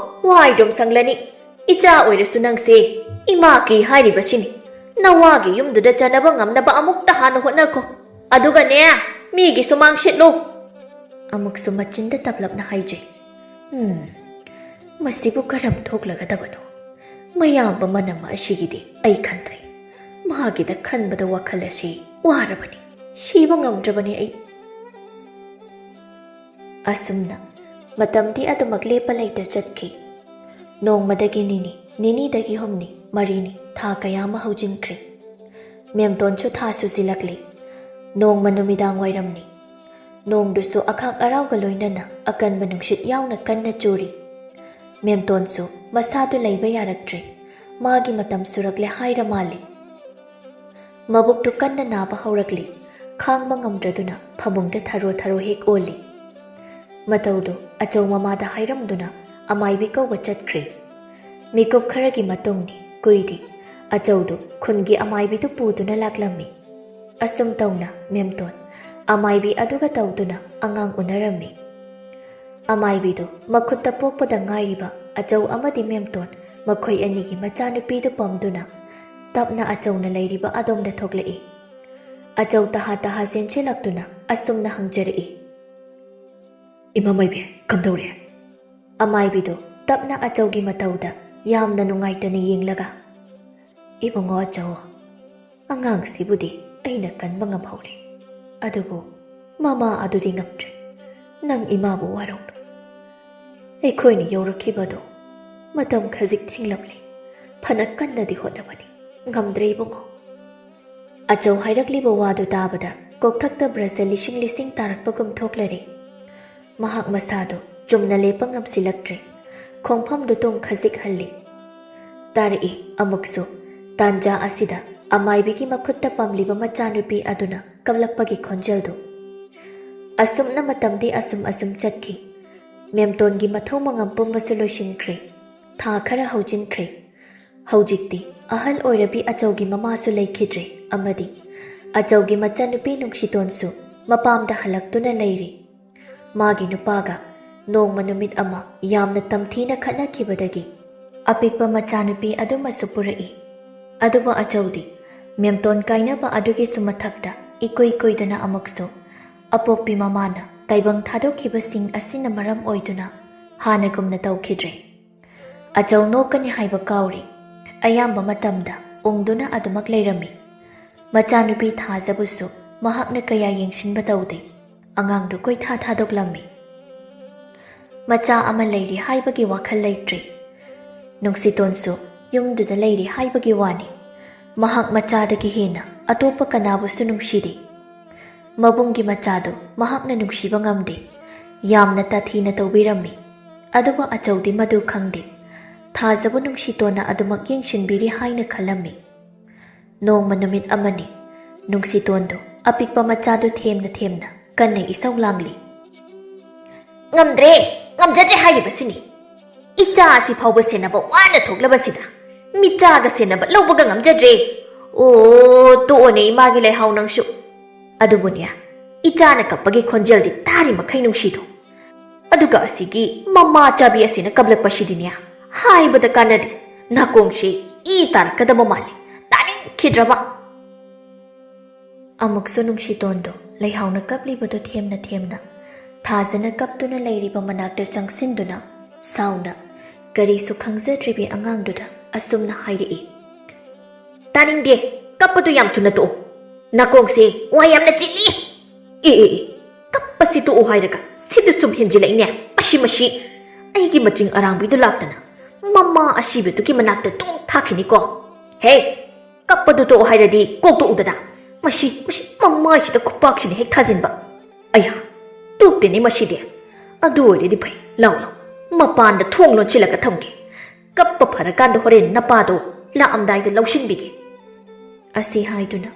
ꯋꯥꯏꯗꯨꯝ ꯁꯪꯂꯅꯤ꯫ ꯏꯆꯥ ꯑꯣꯏꯔꯁꯨ ꯅꯪꯁꯦ ꯏꯃꯥ ꯀꯤ ꯍꯥꯏꯔꯤꯕꯁꯤꯅꯤ꯫ ꯅꯋꯥꯒꯤ ꯌꯨꯝꯗꯨꯗ ꯆꯠꯅꯕ ꯉꯝꯅꯕ ꯑꯃꯨꯛꯇ ꯍꯥꯟꯅ ꯍꯣꯠꯅꯈꯣ꯫ ꯑꯗꯨꯒꯅꯦ, ꯃꯤꯒꯤꯁꯨ ꯃꯥꯡ ꯁꯤꯠꯂꯨ꯫" ꯑꯃꯨꯛꯁꯨ ꯃꯆꯤꯟꯗ ꯇꯞꯂꯞꯅ ꯍꯥꯏꯖꯩ꯫ ꯎꯝ, ꯃꯁꯤꯕꯨ ꯀꯔꯝ ꯊꯣꯛꯂꯒꯗꯕꯅꯣ? ꯃꯌꯥꯝꯕ ꯃꯅꯝ ꯑꯁꯤꯒꯤꯗꯤ ꯑꯩ ꯈꯟꯗ꯭ꯔꯦ꯫ ꯃꯥꯒꯤꯗ ꯈꯟꯕꯗ ꯋꯥꯈꯜ ꯑꯁꯤ ꯋꯥꯔꯕꯅꯤ꯫ ꯁꯤꯕ ꯉꯝꯗ꯭ꯔꯕꯅꯤ ꯑꯩ꯫ ꯑꯁꯨꯝꯅ ꯃꯇꯝꯗꯤ ꯑꯗꯨꯃꯛ ꯂꯦꯞꯄ ꯂꯩꯇ ꯆꯠꯈꯤ꯫ ꯅꯣꯡꯃꯗꯒꯤ ꯅꯤꯅꯤ, ꯅꯤꯅꯤꯗꯒꯤ ꯍꯨꯝꯅꯤ, ꯃꯔꯤꯅꯤ, ꯊꯥ ꯀꯌꯥ ꯑꯃ ꯍꯧꯖꯤꯟꯈ꯭ꯔꯦ꯫ ꯃꯦꯝꯇꯣꯟꯁꯨ ꯊꯥ ꯁꯨꯖꯤꯜꯂꯛꯂꯤ꯫ ꯅꯣꯡꯃ ꯅꯨꯃꯤꯗꯥꯡ ꯋꯥꯏꯔꯝꯅꯤ꯫ ꯅꯣꯡꯗꯨꯁꯨ ꯑꯈꯥꯛ ꯑꯔꯥꯎꯒ ꯂꯣꯏꯅꯅ ꯑꯀꯟꯕ ꯅꯨꯡꯁꯤꯠ ꯌꯥꯎꯅ ꯀꯟꯅ ꯆꯨꯔꯤ꯫ ꯃꯦꯝꯇꯣꯟꯁꯨ ꯃꯁꯥꯗꯨ ꯂꯩꯕ ꯌꯥꯔꯛꯇ꯭ꯔꯦ꯫ ꯃꯥꯒꯤ ꯃꯇꯝ ꯁꯨꯔꯛꯂꯦ ꯍꯥꯏꯔ ꯃꯥꯜꯂꯤ꯫ ꯃꯕꯨꯛꯇꯨ ꯀꯟꯅ ꯅꯥꯕ ꯍꯧꯔꯛꯂꯤ꯫ ꯈꯥꯡꯕ ꯉꯝꯗ꯭ꯔꯗꯨꯅ ꯐꯃꯨꯡꯗ ꯊꯔꯣ ꯊꯔꯣ ꯍꯦꯛ ꯑꯣꯜꯂꯤ꯫ ꯃꯇꯧꯗꯨ ꯑꯆꯧ ꯃꯃꯥꯗ ꯍꯥꯏꯔꯝꯗꯨꯅ ꯑꯃꯥꯏꯕꯤ ꯀꯧꯕ ꯆꯠꯈ꯭ꯔꯦ꯫ ꯃꯤꯀꯨꯞ ꯈꯔꯒꯤ ꯃꯇꯨꯡꯅꯤ, ꯀꯨꯏꯗꯦ, ꯑꯆꯧꯗꯨ ꯈꯨꯟꯒꯤ ꯑꯃꯥꯏꯕꯤꯗꯨ ꯄꯨꯗꯨꯅ ꯂꯥꯛꯂꯝꯃꯤ꯫ ꯑꯁꯨꯝ ꯇꯧꯅ ꯃꯦꯝꯇꯣꯟ ꯑꯃꯥꯏꯕꯤ ꯑꯗꯨꯒ ꯇꯧꯗꯨꯅ ꯑꯉꯥꯡ ꯎꯅꯔꯝꯃꯤ꯫ ꯑꯃꯥꯏꯕꯤꯗꯨ ꯃꯈꯨꯠꯇ ꯄꯣꯛꯄꯗ ꯉꯥꯏꯔꯤꯕ ꯑꯆꯧ ꯑꯃꯗꯤ ꯃꯦꯝꯇꯣꯟ, ꯃꯈꯣꯏ ꯑꯅꯤꯒꯤ ꯃꯆꯥꯅꯨꯄꯤꯗꯨ ꯄꯝꯗꯨꯅ ꯇꯞꯅ ꯑꯆꯧꯅ ꯂꯩꯔꯤꯕ ꯑꯗꯣꯝꯗ ꯊꯣꯛꯂꯛꯏ꯫ ꯑꯆꯧ ꯇꯍꯥ ꯇꯍꯥ ꯆꯦꯟꯁꯤꯜꯂꯛꯇꯨꯅ ꯑꯁꯨꯝꯅ ꯍꯪꯖꯔꯛꯏ, "ꯏꯃꯥ ꯃꯥꯏꯕꯤ, ꯀꯝꯗꯧꯔꯦ?" ꯑꯃꯥꯏꯕꯤꯗꯨ ꯇꯞꯅ ꯑꯆꯧꯒꯤ ꯃꯇꯧꯗ ꯌꯥꯝꯅ ꯅꯨꯡꯉꯥꯏꯇꯅ ꯌꯦꯡꯂꯒ, "ꯏꯕꯨꯡꯉꯣ ꯑꯆꯧ, ꯑꯉꯥꯡꯁꯤꯕꯨꯗꯤ ꯑꯩꯅ ꯀꯟꯕ ꯉꯝꯍꯧꯔꯦ, ꯑꯗꯨꯕꯨ ꯃꯃꯥ ꯑꯗꯨꯗꯤ ꯉꯝꯗ꯭ꯔꯦ꯫ ꯅꯪ ꯏꯃꯥꯕꯨ ꯋꯥꯔꯧꯅꯨ꯫ ꯑꯩꯈꯣꯏꯅ ꯌꯧꯔꯛꯈꯤꯕꯗꯣ ꯃꯇꯝ ꯈꯖꯤꯛ ꯊꯦꯡꯂꯝꯂꯦ꯫ ꯐꯅ ꯀꯟꯅꯗꯤ ꯍꯣꯠꯅꯕꯅꯤ, ꯉꯝꯗ꯭ꯔꯦ ꯏꯕꯨꯡꯉꯣ꯫" ꯑꯆꯧ ꯍꯥꯏꯔꯛꯂꯤꯕ ꯋꯥꯗꯨ ꯇꯥꯕꯗ ꯀꯣꯛꯊꯛꯇ ꯕ꯭ꯔꯁ ꯂꯤꯁꯤꯡ ꯂꯤꯁꯤꯡ ꯇꯥꯔꯛꯄꯒꯨꯝ ꯊꯣꯛꯂꯔꯦ꯫ ꯃꯍꯥꯛ ꯃꯁꯥꯗꯨ ꯆꯨꯝꯅ ꯂꯦꯞꯄ ꯉꯝꯁꯤꯜꯂꯛꯇ꯭ꯔꯦ꯫ ꯈꯣꯡꯐꯝꯗꯨ ꯇꯨꯝ ꯈꯖꯤꯛ ꯍꯜꯂꯤ꯫ ꯇꯥꯔꯛꯏ ꯑꯃꯨꯛꯁꯨ꯫ ꯇꯥꯟꯖꯥ ꯑꯁꯤꯗ ꯑꯃꯥꯏꯕꯤꯒꯤ ꯃꯈꯨꯠꯇ ꯄꯝꯂꯤꯕ ꯃꯆꯥꯅꯨꯄꯤ ꯑꯗꯨꯅ ꯀꯞꯂꯛꯄꯒꯤ ꯈꯣꯟꯖꯦꯜꯗꯨ꯫ ꯑꯁꯨꯝꯅ ꯃꯇꯝꯗꯤ ꯑꯁꯨꯝ ꯑꯁꯨꯝ ꯆꯠꯈꯤ꯫ ꯃꯦꯝꯇꯣꯟꯒꯤ ꯃꯊꯧ ꯃꯉꯝ ꯄꯨꯝꯕꯁꯨ ꯂꯣꯏꯁꯤꯟꯈ꯭ꯔꯦ꯫ ꯊꯥ ꯈꯔ ꯍꯧꯖꯤꯟꯈ꯭ꯔꯦ꯫ ꯍꯧꯖꯤꯛꯇꯤ ꯑꯍꯜ ꯑꯣꯏꯔꯕꯤ ꯑꯆꯧꯒꯤ ꯃꯃꯥꯁꯨ ꯂꯩꯈꯤꯗ꯭ꯔꯦ ꯑꯃꯗꯤ ꯑꯆꯧꯒꯤ ꯃꯆꯥꯅꯨꯄꯤ ꯅꯨꯡꯁꯤꯇꯣꯟꯁꯨ ꯃꯄꯥꯝꯗ ꯍꯜꯂꯛꯇꯨꯅ ꯂꯩꯔꯤ꯫ ꯃꯥꯒꯤ ꯅꯨꯄꯥꯒ ꯅꯣꯡꯃ ꯅꯨꯃꯤꯠ ꯑꯃ ꯌꯥꯝꯅ ꯇꯝꯊꯤꯅ ꯈꯠꯅꯈꯤꯕꯗꯒꯤ ꯑꯄꯤꯛꯄ ꯃꯆꯥꯅꯨꯄꯤ ꯑꯗꯨꯃꯁꯨ ꯄꯨꯔꯛꯏ꯫ ꯑꯗꯨꯕꯨ ꯑꯆꯧꯗꯤ ꯃꯦꯝꯇꯣꯟ ꯀꯥꯏꯅꯕ ꯑꯗꯨꯒꯤꯁꯨ ꯃꯊꯛꯇ ꯏꯀꯨꯏ ꯀꯨꯏꯗꯅ ꯑꯃꯨꯛꯁꯨ ꯑꯄꯣꯛꯄꯤ ꯃꯃꯥꯅ ꯇꯥꯏꯕꯪ ꯊꯥꯗꯣꯛꯈꯤꯕꯁꯤꯡ ꯑꯁꯤꯅ ꯃꯔꯝ ꯑꯣꯏꯗꯨꯅ ꯍꯥꯟꯅꯒꯨꯝꯅ ꯇꯧꯈꯤꯗ꯭ꯔꯦ꯫ ꯑꯆꯧ ꯅꯣꯛꯀꯅꯤ ꯍꯥꯏꯕ ꯀꯥꯎꯔꯦ꯫ ꯑꯌꯥꯝꯕ ꯃꯇꯝꯗ ꯎꯪꯗꯨꯅ ꯑꯗꯨꯃꯛ ꯂꯩꯔꯝꯃꯤ꯫ ꯃꯆꯥꯅꯨꯄꯤ ꯊꯥꯖꯕꯨꯁꯨ ꯃꯍꯥꯛꯅ ꯀꯌꯥ ꯌꯦꯡꯁꯤꯟꯕ ꯇꯧꯗꯦ꯫ ꯑꯉꯥꯡꯗꯨ ꯀꯣꯏꯊꯥ ꯊꯥꯗꯣꯛꯂꯝꯃꯤ꯫ ꯃꯆꯥ ꯑꯃ ꯂꯩꯔꯦ ꯍꯥꯏꯕꯒꯤ ꯋꯥꯈꯜ ꯂꯩꯇ꯭ꯔꯦ꯫ ꯅꯨꯡꯁꯤꯇꯣꯟꯁꯨ ꯌꯨꯝꯗꯨꯗ ꯂꯩꯔꯦ ꯍꯥꯏꯕꯒꯤ ꯋꯥꯅꯤ꯫ ꯃꯍꯥꯛ ꯃꯆꯥꯗꯒꯤ ꯍꯦꯟꯅ ꯑꯇꯣꯞꯄ ꯀꯅꯥꯕꯨꯁꯨ ꯅꯨꯡꯁꯤꯗꯦ꯫ ꯃꯕꯨꯡꯒꯤ ꯃꯆꯥꯗꯨ ꯃꯍꯥꯛꯅ ꯅꯨꯡꯁꯤꯕ ꯉꯝꯗꯦ꯫ ꯌꯥꯝꯅ ꯇꯥꯊꯤꯅ ꯇꯧꯕꯤꯔꯝꯃꯤ꯫ ꯑꯗꯨꯕꯨ ꯑꯆꯧꯗꯤ ꯃꯗꯨ ꯈꯪꯗꯦ꯫ ꯊꯥꯖꯕ ꯅꯨꯡꯁꯤꯇꯣꯟꯅ ꯑꯗꯨꯃꯛ ꯌꯦꯡꯁꯤꯟꯕꯤꯔꯤ ꯍꯥꯏꯅ ꯈꯜꯂꯝꯃꯤ꯫ ꯅꯣꯡꯃ ꯅꯨꯃꯤꯠ ꯑꯃꯅꯤ꯫ ꯅꯨꯡꯁꯤꯇꯣꯟꯗꯨ ꯑꯄꯤꯛꯄ ꯃꯆꯥꯗꯨ ꯊꯦꯝꯅ ꯊꯦꯝꯅ ꯀꯟꯅ ꯏꯁꯧ ꯂꯥꯡꯂꯤ꯫ "ꯉꯝꯗ꯭ꯔꯦ, ꯉꯝꯖꯗ꯭ꯔꯦ ꯍꯥꯏꯔꯤꯕꯁꯤꯅꯤ꯫ ꯏꯆꯥ ꯑꯁꯤ ꯐꯥꯎꯕ ꯁꯦꯟꯅꯕ ꯋꯥꯅ ꯊꯣꯛꯂꯕꯁꯤꯗ ꯃꯤꯆꯥꯒ ꯁꯦꯟꯅꯕ ꯂꯧꯕꯒ ꯉꯝꯖꯗ꯭ꯔꯦ꯫ ꯑꯣ, ꯇꯣꯛꯑꯣꯅꯦ ꯏꯃꯥꯒꯤ ꯂꯩꯍꯥꯎ ꯅꯪꯁꯨ꯫ ꯑꯗꯨꯕꯨꯅꯦ, ꯏꯆꯥꯅ ꯀꯞꯄꯒꯤ ꯈꯣꯟꯖꯦꯜꯗꯤ ꯇꯥꯔꯤ ꯃꯈꯩ ꯅꯨꯡꯁꯤꯗꯣ꯫ ꯑꯗꯨꯒ ꯑꯁꯤꯒꯤ ꯃꯃꯥ ꯆꯥꯕꯤ ꯑꯁꯤꯅ ꯀꯞꯂꯛꯄꯁꯤꯗꯤꯅꯦ, ꯍꯥꯏꯕꯗ ꯀꯥꯟꯅꯗꯦ꯫ ꯅꯥꯀꯣꯡꯁꯤ ꯏ ꯇꯥꯔꯛꯀꯗꯕ ꯃꯥꯜꯂꯤ꯫ ꯇꯥꯅꯤꯡꯈꯤꯗ꯭ꯔꯕ!" ꯑꯃꯨꯛꯁꯨ ꯅꯨꯡꯁꯤꯇꯣꯟꯗꯣ ꯂꯩꯍꯥꯎꯅ ꯀꯞꯂꯤꯕꯗꯨ ꯊꯦꯝꯅ ꯊꯦꯝꯅ ꯊꯥꯖꯅ ꯀꯞꯇꯨꯅ ꯂꯩꯔꯤꯕ ꯃꯅꯥꯛꯇ ꯆꯪꯁꯤꯟꯗꯨꯅ ꯁꯥꯎꯅ ꯀꯔꯤꯁꯨ ꯈꯪꯖꯗ꯭ꯔꯤꯕꯤ ꯑꯉꯥꯡꯗꯨꯗ ꯑꯁꯨꯝꯅ ꯍꯥꯏꯔꯛꯏ꯫ "ꯇꯥꯅꯤꯡꯗꯦ, ꯀꯞꯄꯗꯨ ꯌꯥꯝ ꯊꯨꯅ ꯇꯣꯛꯑꯣ꯫ ꯅꯥꯀꯣꯡꯁꯦ ꯋꯥ ꯌꯥꯝꯅ ꯆꯤꯜꯂꯤ꯫ ꯑꯦ, ꯑꯦ, ꯑꯦ, ꯀꯞꯄꯁꯤ ꯇꯣꯛꯑꯣ ꯍꯥꯏꯔꯒ ꯁꯤꯗ ꯁꯨꯝ ꯍꯦꯟꯖꯤꯜꯂꯛꯏꯅꯦ꯫ ꯃꯁꯤ, ꯃꯁꯤ ꯑꯩꯒꯤ ꯃꯆꯤꯡ ꯑꯔꯥꯡꯕꯤꯗꯨ ꯂꯥꯛꯇꯅ ꯃꯃꯥ ꯑꯁꯤꯕꯗꯨꯒꯤ ꯃꯅꯥꯛꯇ ꯇꯣꯡ ꯊꯥꯈꯤꯅꯤꯀꯣ꯫ ꯍꯦ, ꯀꯞꯄꯗꯨ ꯇꯣꯛꯑꯣ ꯍꯥꯏꯔꯗꯤ ꯀꯣꯛ ꯇꯣꯛꯎꯗꯅ꯫ ꯃꯁꯤ, ꯃꯁꯤ ꯃꯃꯥꯏꯁꯤꯗ ꯈꯨꯄꯥꯛꯁꯤꯅ ꯍꯦꯛ ꯊꯥꯖꯤꯟꯕ꯫ ꯑꯌꯥ, ꯇꯣꯛꯇꯦꯅꯦ ꯃꯁꯤꯗꯤ꯫ ꯑꯗꯨ ꯑꯣꯏꯔꯗꯤ ꯐꯩ, ꯂꯥꯎ, ꯂꯥꯎ, ꯃꯄꯥꯟꯗ ꯊꯣꯡ ꯂꯣꯟꯁꯤꯜꯂꯒ ꯊꯝꯒꯦ꯫ ꯀꯞꯄ ꯐꯔꯀꯥꯟꯗ ꯍꯣꯔꯦꯟ ꯅꯄꯥꯗꯣ ꯂꯥꯛꯑꯝꯗꯥꯏꯗ ꯂꯧꯁꯤꯟꯕꯤꯒꯦ꯫" ꯑꯁꯤ ꯍꯥꯏꯗꯨꯅ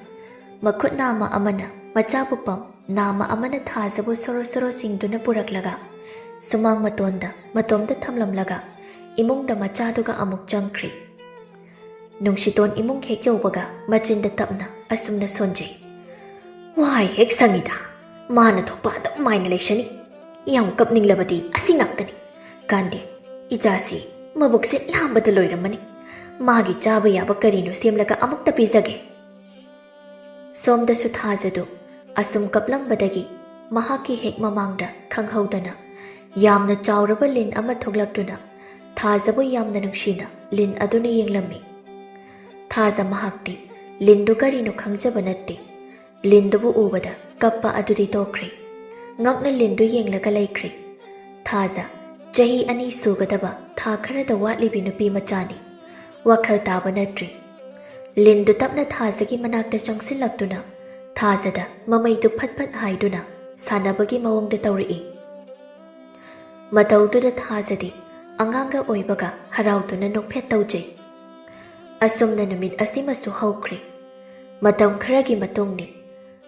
ꯃꯈꯨꯠ ꯅꯥꯝꯃ ꯑꯃꯅ ꯃꯆꯥꯕꯨ ꯄꯝ, ꯅꯥꯝꯃ ꯑꯃꯅ ꯊꯥꯖꯕꯨ ꯁꯣꯔꯣ ꯁꯣꯔꯣ ꯆꯤꯡꯗꯨꯅ ꯄꯨꯔꯛꯂꯒ ꯁꯨꯃꯥꯡ ꯃꯇꯣꯟꯗ ꯃꯇꯣꯝꯇ ꯊꯝꯂꯝꯂꯒ ꯏꯃꯨꯡꯗ ꯃꯆꯥꯗꯨꯒ ꯑꯃꯨꯛ ꯆꯪꯈ꯭ꯔꯤ꯫ ꯅꯨꯡꯁꯤꯇꯣꯟ ꯏꯃꯨꯡ ꯍꯦꯛ ꯌꯧꯕꯒ ꯃꯆꯤꯟꯗ ꯇꯞꯅ ꯑꯁꯨꯝꯅ ꯁꯣꯟꯖꯩ꯫ "ꯋꯥꯏ ꯍꯦꯛ ꯁꯪꯉꯤꯗ, ꯃꯥꯅ ꯊꯣꯛꯄ ꯑꯗꯨꯝ ꯃꯥꯏꯅ ꯂꯩꯁꯅꯤ꯫ ꯌꯥꯝ ꯀꯞꯅꯤꯡꯂꯕꯗꯤ ꯑꯁꯤ ꯉꯥꯛꯇꯅꯤ꯫ ꯀꯥꯟꯗꯦ, ꯏꯆꯥꯁꯤ ꯃꯕꯨꯛꯁꯦ ꯂꯥꯝꯕꯗ ꯂꯣꯏꯔꯝꯃꯅꯤ꯫ ꯃꯥꯒꯤ ꯆꯥꯕ ꯌꯥꯕ ꯀꯔꯤꯅꯣ ꯁꯦꯝꯂꯒ ꯑꯃꯨꯛꯇ ꯄꯤꯖꯒꯦ꯫" ꯁꯣꯝꯗꯁꯨ ꯊꯥꯖꯗꯨ ꯑꯁꯨꯝ ꯀꯞꯂꯝꯕꯗꯒꯤ ꯃꯍꯥꯛꯀꯤ ꯍꯦꯛ ꯃꯃꯥꯡꯗ ꯈꯪꯍꯧꯗꯅ ꯌꯥꯝꯅ ꯆꯥꯎꯔꯕ ꯂꯤꯟ ꯑꯃ ꯊꯣꯛꯂꯛꯇꯨꯅ ꯊꯥꯖꯕꯨ ꯌꯥꯝꯅ ꯅꯨꯡꯁꯤꯅ ꯂꯤꯟ ꯑꯗꯨꯅ ꯌꯦꯡꯂꯝꯃꯤ꯫ ꯊꯥꯖ ꯃꯍꯥꯛꯇꯤ ꯂꯤꯟꯗꯨ ꯀꯔꯤꯅꯣ ꯈꯪꯖꯕ ꯅꯠꯇꯦ꯫ ꯂꯤꯟꯗꯨꯕꯨ ꯎꯕꯗ ꯀꯞꯄ ꯑꯗꯨꯗꯤ ꯇꯣꯛꯈ꯭ꯔꯦ꯫ ꯉꯛꯅ ꯂꯤꯟꯗꯨ ꯌꯦꯡꯂꯒ ꯂꯩꯈ꯭ꯔꯦ꯫ ꯊꯥꯖ ꯆꯍꯤ ꯑꯅꯤ ꯁꯨꯒꯗꯕ ꯊꯥ ꯈꯔꯗ ꯋꯥꯠꯂꯤꯕꯤ ꯅꯨꯄꯤ ꯃꯆꯥꯅꯤ꯫ ꯋꯥꯈꯜ ꯇꯥꯕ ꯅꯠꯇ꯭ꯔꯤ꯫ ꯂꯤꯟꯗꯨ ꯇꯞꯅ ꯊꯥꯖꯒꯤ ꯃꯅꯥꯛꯇ ꯆꯪꯁꯤꯜꯂꯛꯇꯨꯅ ꯊꯥꯖꯗ ꯃꯃꯩꯗꯨ ꯐꯠ ꯐꯠ ꯍꯥꯏꯗꯨꯅ ꯁꯥꯟꯅꯕꯒꯤ ꯃꯑꯣꯡꯗ ꯇꯧꯔꯛꯏ꯫ ꯃꯇꯧꯗꯨꯗ ꯊꯥꯖꯗꯤ ꯑꯉꯥꯡꯒ ꯑꯣꯏꯕꯒ ꯍꯔꯥꯎꯗꯨꯅ ꯅꯣꯛꯐꯦꯠ ꯇꯧꯖꯩ꯫ ꯑꯁꯨꯝꯅ ꯅꯨꯃꯤꯠ ꯑꯁꯤꯃꯁꯨ ꯍꯧꯈ꯭ꯔꯦ꯫ ꯃꯇꯝ ꯈꯔꯒꯤ ꯃꯇꯨꯡꯅꯤ꯫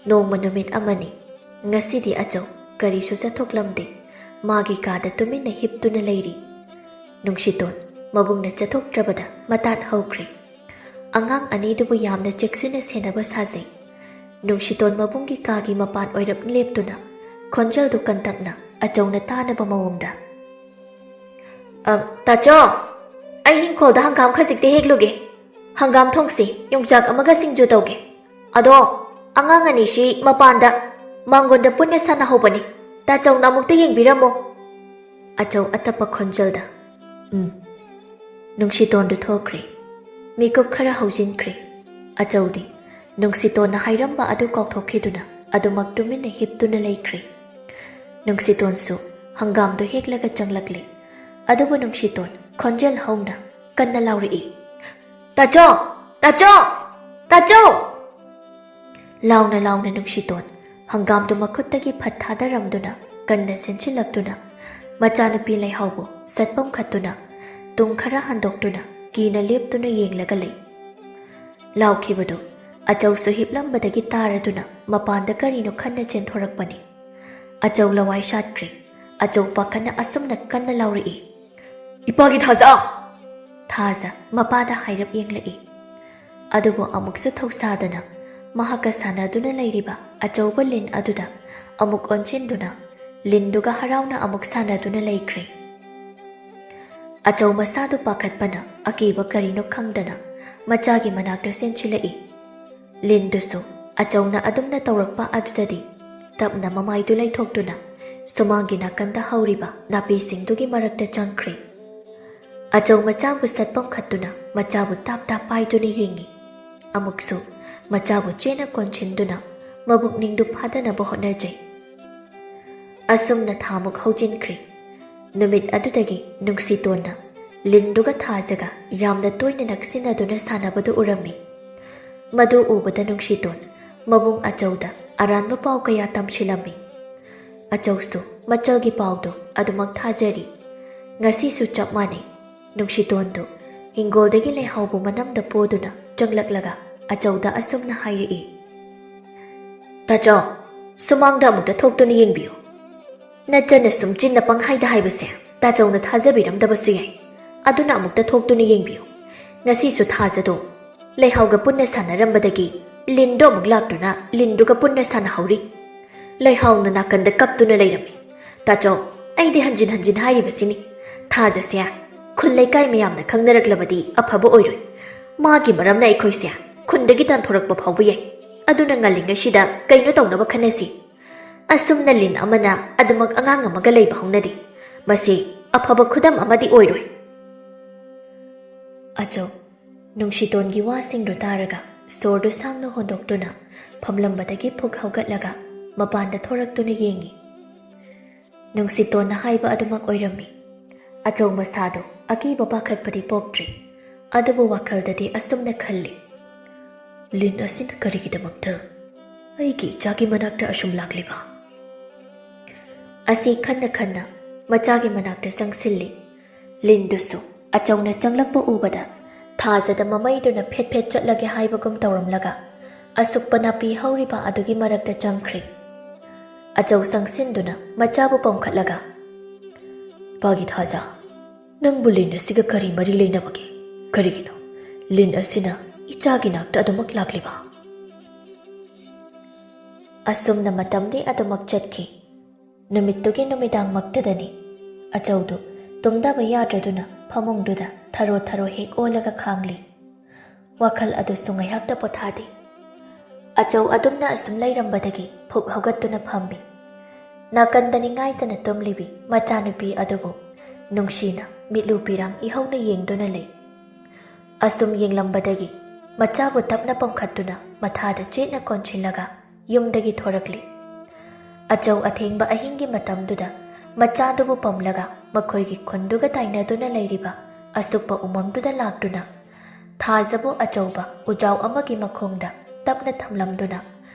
ꯅꯣꯡꯃ ꯅꯨꯃꯤꯠ ꯑꯃꯅꯤ꯫ ꯉꯁꯤꯗꯤ ꯑꯆꯧ ꯀꯔꯤꯁꯨ ꯆꯠꯊꯣꯛꯂꯝꯗꯦ꯫ ꯃꯥꯒꯤ ꯀꯥꯗ ꯇꯨꯃꯤꯟꯅ ꯍꯤꯞꯇꯨꯅ ꯂꯩꯔꯤ꯫ ꯅꯨꯡꯁꯤꯇꯣꯟ ꯃꯕꯨꯡꯅ ꯆꯠꯊꯣꯛꯇ꯭ꯔꯕꯗ ꯃꯇꯥꯠ ꯍꯧꯈ꯭ꯔꯦ꯫ ꯑꯉꯥꯡ ꯑꯅꯤꯗꯨꯕꯨ ꯌꯥꯝꯅ ꯆꯦꯛꯁꯤꯟꯅ ꯁꯦꯟꯅꯕ ꯁꯥꯖꯩ꯫ ꯅꯨꯡꯁꯤꯇꯣꯟ ꯃꯕꯨꯡꯒꯤ ꯀꯥꯒꯤ ꯃꯄꯥꯟ ꯑꯣꯏꯔꯞ ꯂꯦꯞꯇꯨꯅ ꯈꯣꯟꯖꯦꯜꯗꯨ ꯀꯟꯇꯛꯅ ꯑꯆꯧꯅ ꯇꯥꯅꯕ ꯃꯑꯣꯡꯗ, "ꯑ, ꯇꯥꯆꯧ, ꯑꯩ ꯏꯪꯈꯣꯜꯗ ꯍꯪꯒꯥꯝ ꯈꯖꯤꯛꯇ ꯍꯦꯛꯂꯨꯒꯦ꯫ ꯍꯪꯒꯥꯝ ꯊꯣꯡꯁꯤ, ꯌꯣꯡꯆꯥꯛ ꯑꯃꯒ ꯁꯤꯡꯖꯨ ꯇꯧꯒꯦ꯫ ꯑꯗꯣ, ꯑꯉꯥꯡ ꯑꯅꯤꯁꯤ ꯃꯄꯥꯟꯗ ꯃꯥꯡꯒꯣꯟꯗ ꯄꯨꯟꯅ ꯁꯥꯟꯅꯍꯧꯕꯅꯤ꯫ ꯇꯥꯆꯧꯅ ꯑꯃꯨꯛꯇ ꯌꯦꯡꯕꯤꯔꯝꯃꯣ꯫" ꯑꯆꯧ ꯑꯇꯞꯄ ꯈꯣꯟꯖꯦꯜꯗ, "ꯎꯝ꯫" ꯅꯨꯡꯁꯤꯇꯣꯟꯗꯨ ꯊꯣꯛꯈ꯭ꯔꯦ꯫ ꯃꯤꯀꯨꯞ ꯈꯔ ꯍꯧꯖꯤꯟꯈ꯭ꯔꯦ꯫ ꯑꯆꯧꯗꯤ ꯅꯨꯡꯁꯤꯇꯣꯟꯅ ꯍꯥꯏꯔꯝꯕ ꯑꯗꯨ ꯀꯥꯎꯊꯣꯛꯈꯤꯗꯨꯅ ꯑꯗꯨꯃꯛ ꯇꯨꯃꯤꯟꯅ ꯍꯤꯞꯇꯨꯅ ꯂꯩꯈ꯭ꯔꯦ꯫ ꯅꯨꯡꯁꯤꯇꯣꯟꯁꯨ ꯍꯪꯒꯥꯝꯗꯨ ꯍꯦꯛꯂꯒ ꯆꯪꯂꯛꯂꯦ꯫ ꯑꯗꯨꯕꯨ ꯅꯨꯡꯁꯤꯇꯣꯟ ꯈꯣꯟꯖꯦꯜ ꯍꯧꯅ ꯀꯟꯅ ꯂꯥꯎꯔꯛꯏ, "ꯇꯥꯆꯧ! ꯇꯥꯆꯧ! ꯇꯥꯆꯧ!" ꯂꯥꯎꯅ ꯂꯥꯎꯅ ꯅꯨꯡꯁꯤꯇꯣꯟ ꯍꯪꯒꯥꯝꯗꯨ ꯃꯈꯨꯠꯇꯒꯤ ꯐꯠ ꯊꯥꯗꯔꯝꯗꯨꯅ ꯀꯟꯅ ꯁꯤꯟꯁꯤꯜꯂꯛꯇꯨꯅ ꯃꯆꯥꯅꯨꯄꯤ ꯂꯩꯍꯥꯎꯕꯨ ꯁꯠꯄꯝꯈꯠꯇꯨꯅ ꯇꯨꯡ ꯈꯔ ꯍꯟꯗꯣꯛꯇꯨꯅ ꯀꯤꯅ ꯂꯦꯞꯇꯨꯅ ꯌꯦꯡꯂꯒ ꯂꯩ꯫ ꯂꯥꯎꯈꯤꯕꯗꯨ ꯑꯆꯧꯁꯨ ꯍꯤꯞꯂꯝꯕꯗꯒꯤ ꯇꯥꯔꯗꯨꯅ ꯃꯄꯥꯟꯗ ꯀꯔꯤꯅꯣ ꯈꯟꯅ ꯆꯦꯟꯊꯣꯔꯛꯄꯅꯤ꯫ ꯑꯆꯧ ꯂꯋꯥꯏ ꯁꯥꯠꯈ꯭ꯔꯦ꯫ ꯑꯆꯧ ꯄꯥꯈꯠꯅ ꯑꯁꯨꯝꯅ ꯀꯟꯅ ꯂꯥꯎꯔꯛꯏ, "ꯏꯄꯥꯒꯤ ꯊꯥꯖ!" ꯊꯥꯖ ꯃꯄꯥꯗ ꯍꯥꯏꯔꯞ ꯌꯦꯡꯂꯛꯏ꯫ ꯑꯗꯨꯕꯨ ꯑꯃꯨꯛꯁꯨ ꯊꯧꯁꯥꯗꯅ ꯃꯍꯥꯛꯀ ꯁꯥꯟꯅꯗꯨꯅ ꯂꯩꯔꯤꯕ ꯑꯆꯧꯕ ꯂꯤꯟ ꯑꯗꯨꯗ ꯑꯃꯨꯛ ꯑꯣꯟꯁꯤꯟꯗꯨꯅ ꯂꯤꯟꯗꯨꯒ ꯍꯔꯥꯎꯅ ꯑꯃꯨꯛ ꯁꯥꯟꯅꯗꯨꯅ ꯂꯩꯈ꯭ꯔꯦ꯫ ꯑꯆꯧ ꯃꯁꯥꯗꯨ ꯄꯥꯈꯠꯄꯅ ꯑꯀꯤꯕ ꯀꯔꯤꯅꯣ ꯈꯪꯗꯅ ꯃꯆꯥꯒꯤ ꯃꯅꯥꯛꯇ ꯆꯦꯟꯁꯤꯜꯂꯛꯏ꯫ ꯂꯤꯟꯗꯨꯁꯨ ꯑꯆꯧꯅ ꯑꯗꯨꯝꯅ ꯇꯧꯔꯛꯄ ꯑꯗꯨꯗꯗꯤ ꯇꯞꯅ ꯃꯃꯥꯏꯗꯨ ꯂꯩꯊꯣꯛꯇꯨꯅ ꯁꯨꯃꯥꯡꯒꯤ ꯅꯥꯀꯟꯗ ꯍꯧꯔꯤꯕ ꯅꯥꯄꯤꯁꯤꯡꯗꯨꯒꯤ ꯃꯔꯛꯇ ꯆꯪꯈ꯭ꯔꯦ꯫ ꯑꯆꯧ ꯃꯆꯥꯕꯨ ꯁꯠꯄꯝꯈꯠꯇꯨꯅ ꯃꯆꯥꯕꯨ ꯇꯥꯞ ꯇꯥꯞ ꯄꯥꯏꯗꯨꯅ ꯌꯦꯡꯉꯤ꯫ ꯑꯃꯨꯛꯁꯨ ꯃꯆꯥꯕꯨ ꯆꯦꯠꯅ ꯀꯣꯟꯁꯤꯟꯗꯨꯅ ꯃꯕꯨꯛꯅꯤꯡꯗꯨ ꯐꯥꯗꯅꯕ ꯍꯣꯠꯅꯖꯩ꯫ ꯑꯁꯨꯝꯅ ꯊꯥꯃꯨꯛ ꯍꯧꯖꯤꯟꯈ꯭ꯔꯦ꯫ ꯅꯨꯃꯤꯠ ꯑꯗꯨꯗꯒꯤ ꯅꯨꯡꯁꯤꯇꯣꯟꯅ ꯂꯤꯟꯗꯨꯒ ꯊꯥꯖꯒ ꯌꯥꯝꯅ ꯇꯣꯏꯅ ꯅꯛꯁꯤꯟꯅꯗꯨꯅ ꯁꯥꯟꯅꯕꯗꯨ ꯎꯔꯝꯃꯤ꯫ ꯃꯗꯨ ꯎꯕꯗ ꯅꯨꯡꯁꯤꯇꯣꯟ ꯃꯕꯨꯡ ꯑꯆꯧꯗ ꯑꯔꯥꯟꯕ ꯄꯥꯎ ꯀꯌꯥ ꯇꯝꯁꯤꯜꯂꯝꯃꯤ꯫ ꯑꯆꯧꯁꯨ ꯃꯆꯜꯒꯤ ꯄꯥꯎꯗꯨ ꯑꯗꯨꯃꯛ ꯊꯥꯖꯔꯤ꯫ ꯉꯁꯤꯁꯨ ꯆꯞ ꯃꯥꯟꯅꯩ꯫ ꯅꯨꯡꯁꯤꯇꯣꯟꯗꯨ ꯍꯤꯡꯒꯣꯜꯗꯒꯤ ꯂꯩꯍꯥꯎꯕꯨ ꯃꯅꯝꯗ ꯄꯣꯗꯨꯅ ꯆꯪꯂꯛꯂꯒ ꯑꯆꯧꯗ ꯑꯁꯨꯝꯅ ꯍꯥꯏꯔꯛꯏ, "ꯇꯥꯆꯧ, ꯁꯨꯃꯥꯡꯗ ꯑꯃꯨꯛꯇ ꯊꯣꯛꯇꯨꯅ ꯌꯦꯡꯕꯤꯌꯨ꯫ ꯅꯆꯟꯅ ꯁꯨꯝ ꯆꯤꯟꯅ ꯄꯪꯍꯥꯏꯗ ꯍꯥꯏꯕꯁꯦ ꯇꯥꯆꯧꯅ ꯊꯥꯖꯕꯤꯔꯝꯗꯕꯁꯨ ꯌꯥꯏ꯫ ꯑꯗꯨꯅ ꯑꯃꯨꯛꯇ ꯊꯣꯛꯇꯨꯅ ꯌꯦꯡꯕꯤꯌꯨ꯫ ꯉꯁꯤꯁꯨ ꯊꯥꯖꯗꯣ ꯂꯩꯍꯥꯎꯒ ꯄꯨꯟꯅ ꯁꯥꯟꯅꯔꯝꯕꯗꯒꯤ ꯂꯤꯟꯗꯣ ꯑꯃꯨꯛ ꯂꯥꯛꯇꯨꯅ ꯂꯤꯟꯗꯨꯒ ꯄꯨꯟꯅ ꯁꯥꯟꯅꯍꯧꯔꯤ꯫ ꯂꯩꯍꯥꯎꯅ ꯅꯥꯀꯟꯗ ꯀꯞꯇꯨꯅ ꯂꯩꯔꯝꯃꯤ꯫ ꯇꯥꯆꯧ, ꯑꯩꯗꯤ ꯍꯟꯖꯤꯟ ꯍꯟꯖꯤꯟ ꯍꯥꯏꯔꯤꯕꯁꯤꯅꯤ꯫ ꯊꯥꯖꯁꯦ ꯈꯨꯜ ꯂꯩꯀꯥꯏ ꯃꯌꯥꯝꯅ ꯈꯪꯅꯔꯛꯂꯕꯗꯤ ꯑꯐꯕ ꯑꯣꯏꯔꯣꯏ꯫ ꯃꯥꯒꯤ ꯃꯔꯝꯅ ꯑꯩꯈꯣꯏꯁꯦ ꯈꯨꯟꯗꯒꯤ ꯇꯥꯟꯊꯣꯔꯛꯄ ꯐꯥꯎꯕ ꯌꯥꯏ꯫ ꯑꯗꯨꯅ ꯉꯜꯂꯤꯉꯩꯁꯤꯗ ꯀꯩꯅꯣ ꯇꯧꯅꯕ ꯈꯟꯅꯁꯤ꯫ ꯑꯁꯨꯝꯅ ꯂꯤꯟ ꯑꯃꯅ ꯑꯗꯨꯃꯛ ꯑꯉꯥꯡ ꯑꯃꯒ ꯂꯩꯕ ꯍꯧꯅꯗꯦ꯫ ꯃꯁꯤ ꯑꯐꯕ ꯈꯨꯗꯝ ꯑꯃꯗꯤ ꯑꯣꯏꯔꯣꯏ꯫" ꯑꯆꯧ, ꯅꯨꯡꯁꯤꯇꯣꯟꯒꯤ ꯋꯥꯁꯤꯡꯗꯨ ꯇꯥꯔꯒ ꯁꯣꯔꯗꯨ ꯁꯥꯡꯅ ꯍꯣꯟꯗꯣꯛꯇꯨꯅ ꯐꯝꯂꯝꯕꯗꯒꯤ ꯐꯨꯛ ꯍꯧꯒꯠꯂꯒ ꯃꯄꯥꯟꯗ ꯊꯣꯔꯛꯇꯨꯅ ꯌꯦꯡꯉꯤ꯫ ꯅꯨꯡꯁꯤꯇꯣꯟꯅ ꯍꯥꯏꯕ ꯑꯗꯨꯃꯛ ꯑꯣꯏꯔꯝꯃꯤ꯫ ꯑꯆꯧ ꯃꯁꯥꯗꯣ ꯑꯀꯤꯕ ꯄꯥꯈꯠꯄꯗꯤ ꯄꯣꯛꯇ꯭ꯔꯤ, ꯑꯗꯨꯕꯨ ꯋꯥꯈꯜꯗꯗꯤ ꯑꯁꯨꯝꯅ ꯈꯜꯂꯤ, "ꯂꯤꯟ ꯑꯁꯤꯅ ꯀꯔꯤꯒꯤꯗꯃꯛꯇ ꯑꯩꯒꯤ ꯏꯆꯥꯒꯤ ꯃꯅꯥꯛꯇ ꯑꯁꯨꯝ ꯂꯥꯛꯂꯤꯕ?" ꯑꯁꯤ ꯈꯟꯅ ꯈꯟꯅ ꯃꯆꯥꯒꯤ ꯃꯅꯥꯛꯇ ꯆꯪꯁꯤꯜꯂꯤ꯫ ꯂꯤꯟꯗꯨꯁꯨ ꯑꯆꯧꯅ ꯆꯪꯂꯛꯄ ꯎꯕꯗ ꯊꯥꯖꯗ ꯃꯃꯩꯗꯨꯅ ꯐꯦꯠ ꯐꯦꯠ ꯆꯠꯂꯒꯦ ꯍꯥꯏꯕꯒꯨꯝ ꯇꯧꯔꯝꯂꯒ ꯑꯁꯨꯛꯄ ꯅꯥꯄꯤ ꯍꯧꯔꯤꯕ ꯑꯗꯨꯒꯤ ꯃꯔꯛꯇ ꯆꯪꯈ꯭ꯔꯦ꯫ ꯑꯆꯧ ꯆꯪꯁꯤꯟꯗꯨꯅ ꯃꯆꯥꯕꯨ ꯄꯣꯝꯈꯠꯂꯒ, "ꯏꯄꯥꯒꯤ ꯊꯥꯖ, ꯅꯪꯕꯨ ꯂꯤꯟ ꯑꯁꯤꯒ ꯀꯔꯤ ꯃꯔꯤ ꯂꯩꯅꯕꯒꯦ? ꯀꯔꯤꯒꯤꯅꯣ ꯂꯤꯟ ꯑꯁꯤꯅ ꯏꯆꯥꯒꯤ ꯅꯥꯛꯇ ꯑꯗꯨꯃꯛ ꯂꯥꯛꯂꯤꯕ?" ꯑꯁꯨꯝꯅ ꯃꯇꯝꯗꯤ ꯑꯗꯨꯃꯛ ꯆꯠꯈꯤ꯫ ꯅꯨꯃꯤꯠꯇꯨꯒꯤ ꯅꯨꯃꯤꯗꯥꯡꯃꯛꯇꯗꯅꯤ ꯑꯆꯧꯗꯨ ꯇꯨꯝꯗꯕ ꯌꯥꯗ꯭ꯔꯗꯨꯅ ꯐꯃꯨꯡꯗꯨꯗ ꯊꯔꯣ ꯊꯔꯣ ꯍꯦꯛ ꯑꯣꯜꯂꯒ ꯈꯥꯡꯂꯤ꯫ ꯋꯥꯈꯜ ꯑꯗꯨꯁꯨ ꯉꯥꯏꯍꯥꯛꯇ ꯄꯣꯊꯥꯗꯦ꯫ ꯑꯆꯧ ꯑꯗꯨꯝꯅ ꯑꯁꯨꯝ ꯂꯩꯔꯝꯕꯗꯒꯤ ꯐꯨꯛ ꯍꯧꯒꯠꯇꯨꯅ ꯐꯝꯃꯤ꯫ ꯅꯥꯀꯟꯗ ꯅꯤꯡꯉꯥꯏꯗꯅ ꯇꯨꯝꯂꯤꯕꯤ ꯃꯆꯥꯅꯨꯄꯤ ꯑꯗꯨꯕꯨ ꯅꯨꯡꯁꯤꯅ ꯃꯤꯠꯂꯨ ꯄꯤꯔꯥꯡ ꯏꯍꯧꯅ ꯌꯦꯡꯗꯨꯅ ꯂꯩ꯫ ꯑꯁꯨꯝ ꯌꯦꯡꯂꯝꯕꯗꯒꯤ ꯃꯆꯥꯕꯨ ꯇꯞꯅ ꯄꯣꯝꯈꯠꯇꯨꯅ ꯃꯊꯥꯗ ꯆꯦꯠꯅ ꯀꯣꯟꯁꯤꯜꯂꯒ ꯌꯨꯝꯗꯒꯤ ꯊꯣꯔꯛꯂꯤ꯫ ꯑꯆꯧ ꯑꯊꯦꯡꯕ ꯑꯍꯤꯡꯒꯤ ꯃꯇꯝꯗꯨꯗ ꯃꯆꯥꯗꯨꯕꯨ ꯄꯝꯂꯒ ꯃꯈꯣꯏꯒꯤ ꯈꯨꯟꯗꯨꯒ ꯇꯥꯏꯅꯗꯨꯅ ꯂꯩꯔꯤꯕ ꯑꯁꯨꯛꯄ ꯎꯃꯪꯗꯨꯗ ꯂꯥꯛꯇꯨꯅ ꯊꯥꯖꯕꯨ ꯑꯆꯧꯕ ꯎꯖꯥꯎ ꯑꯃꯒꯤ ꯃꯈꯣꯡꯗ ꯇꯞꯅ ꯊꯝꯂꯝꯗꯨꯅ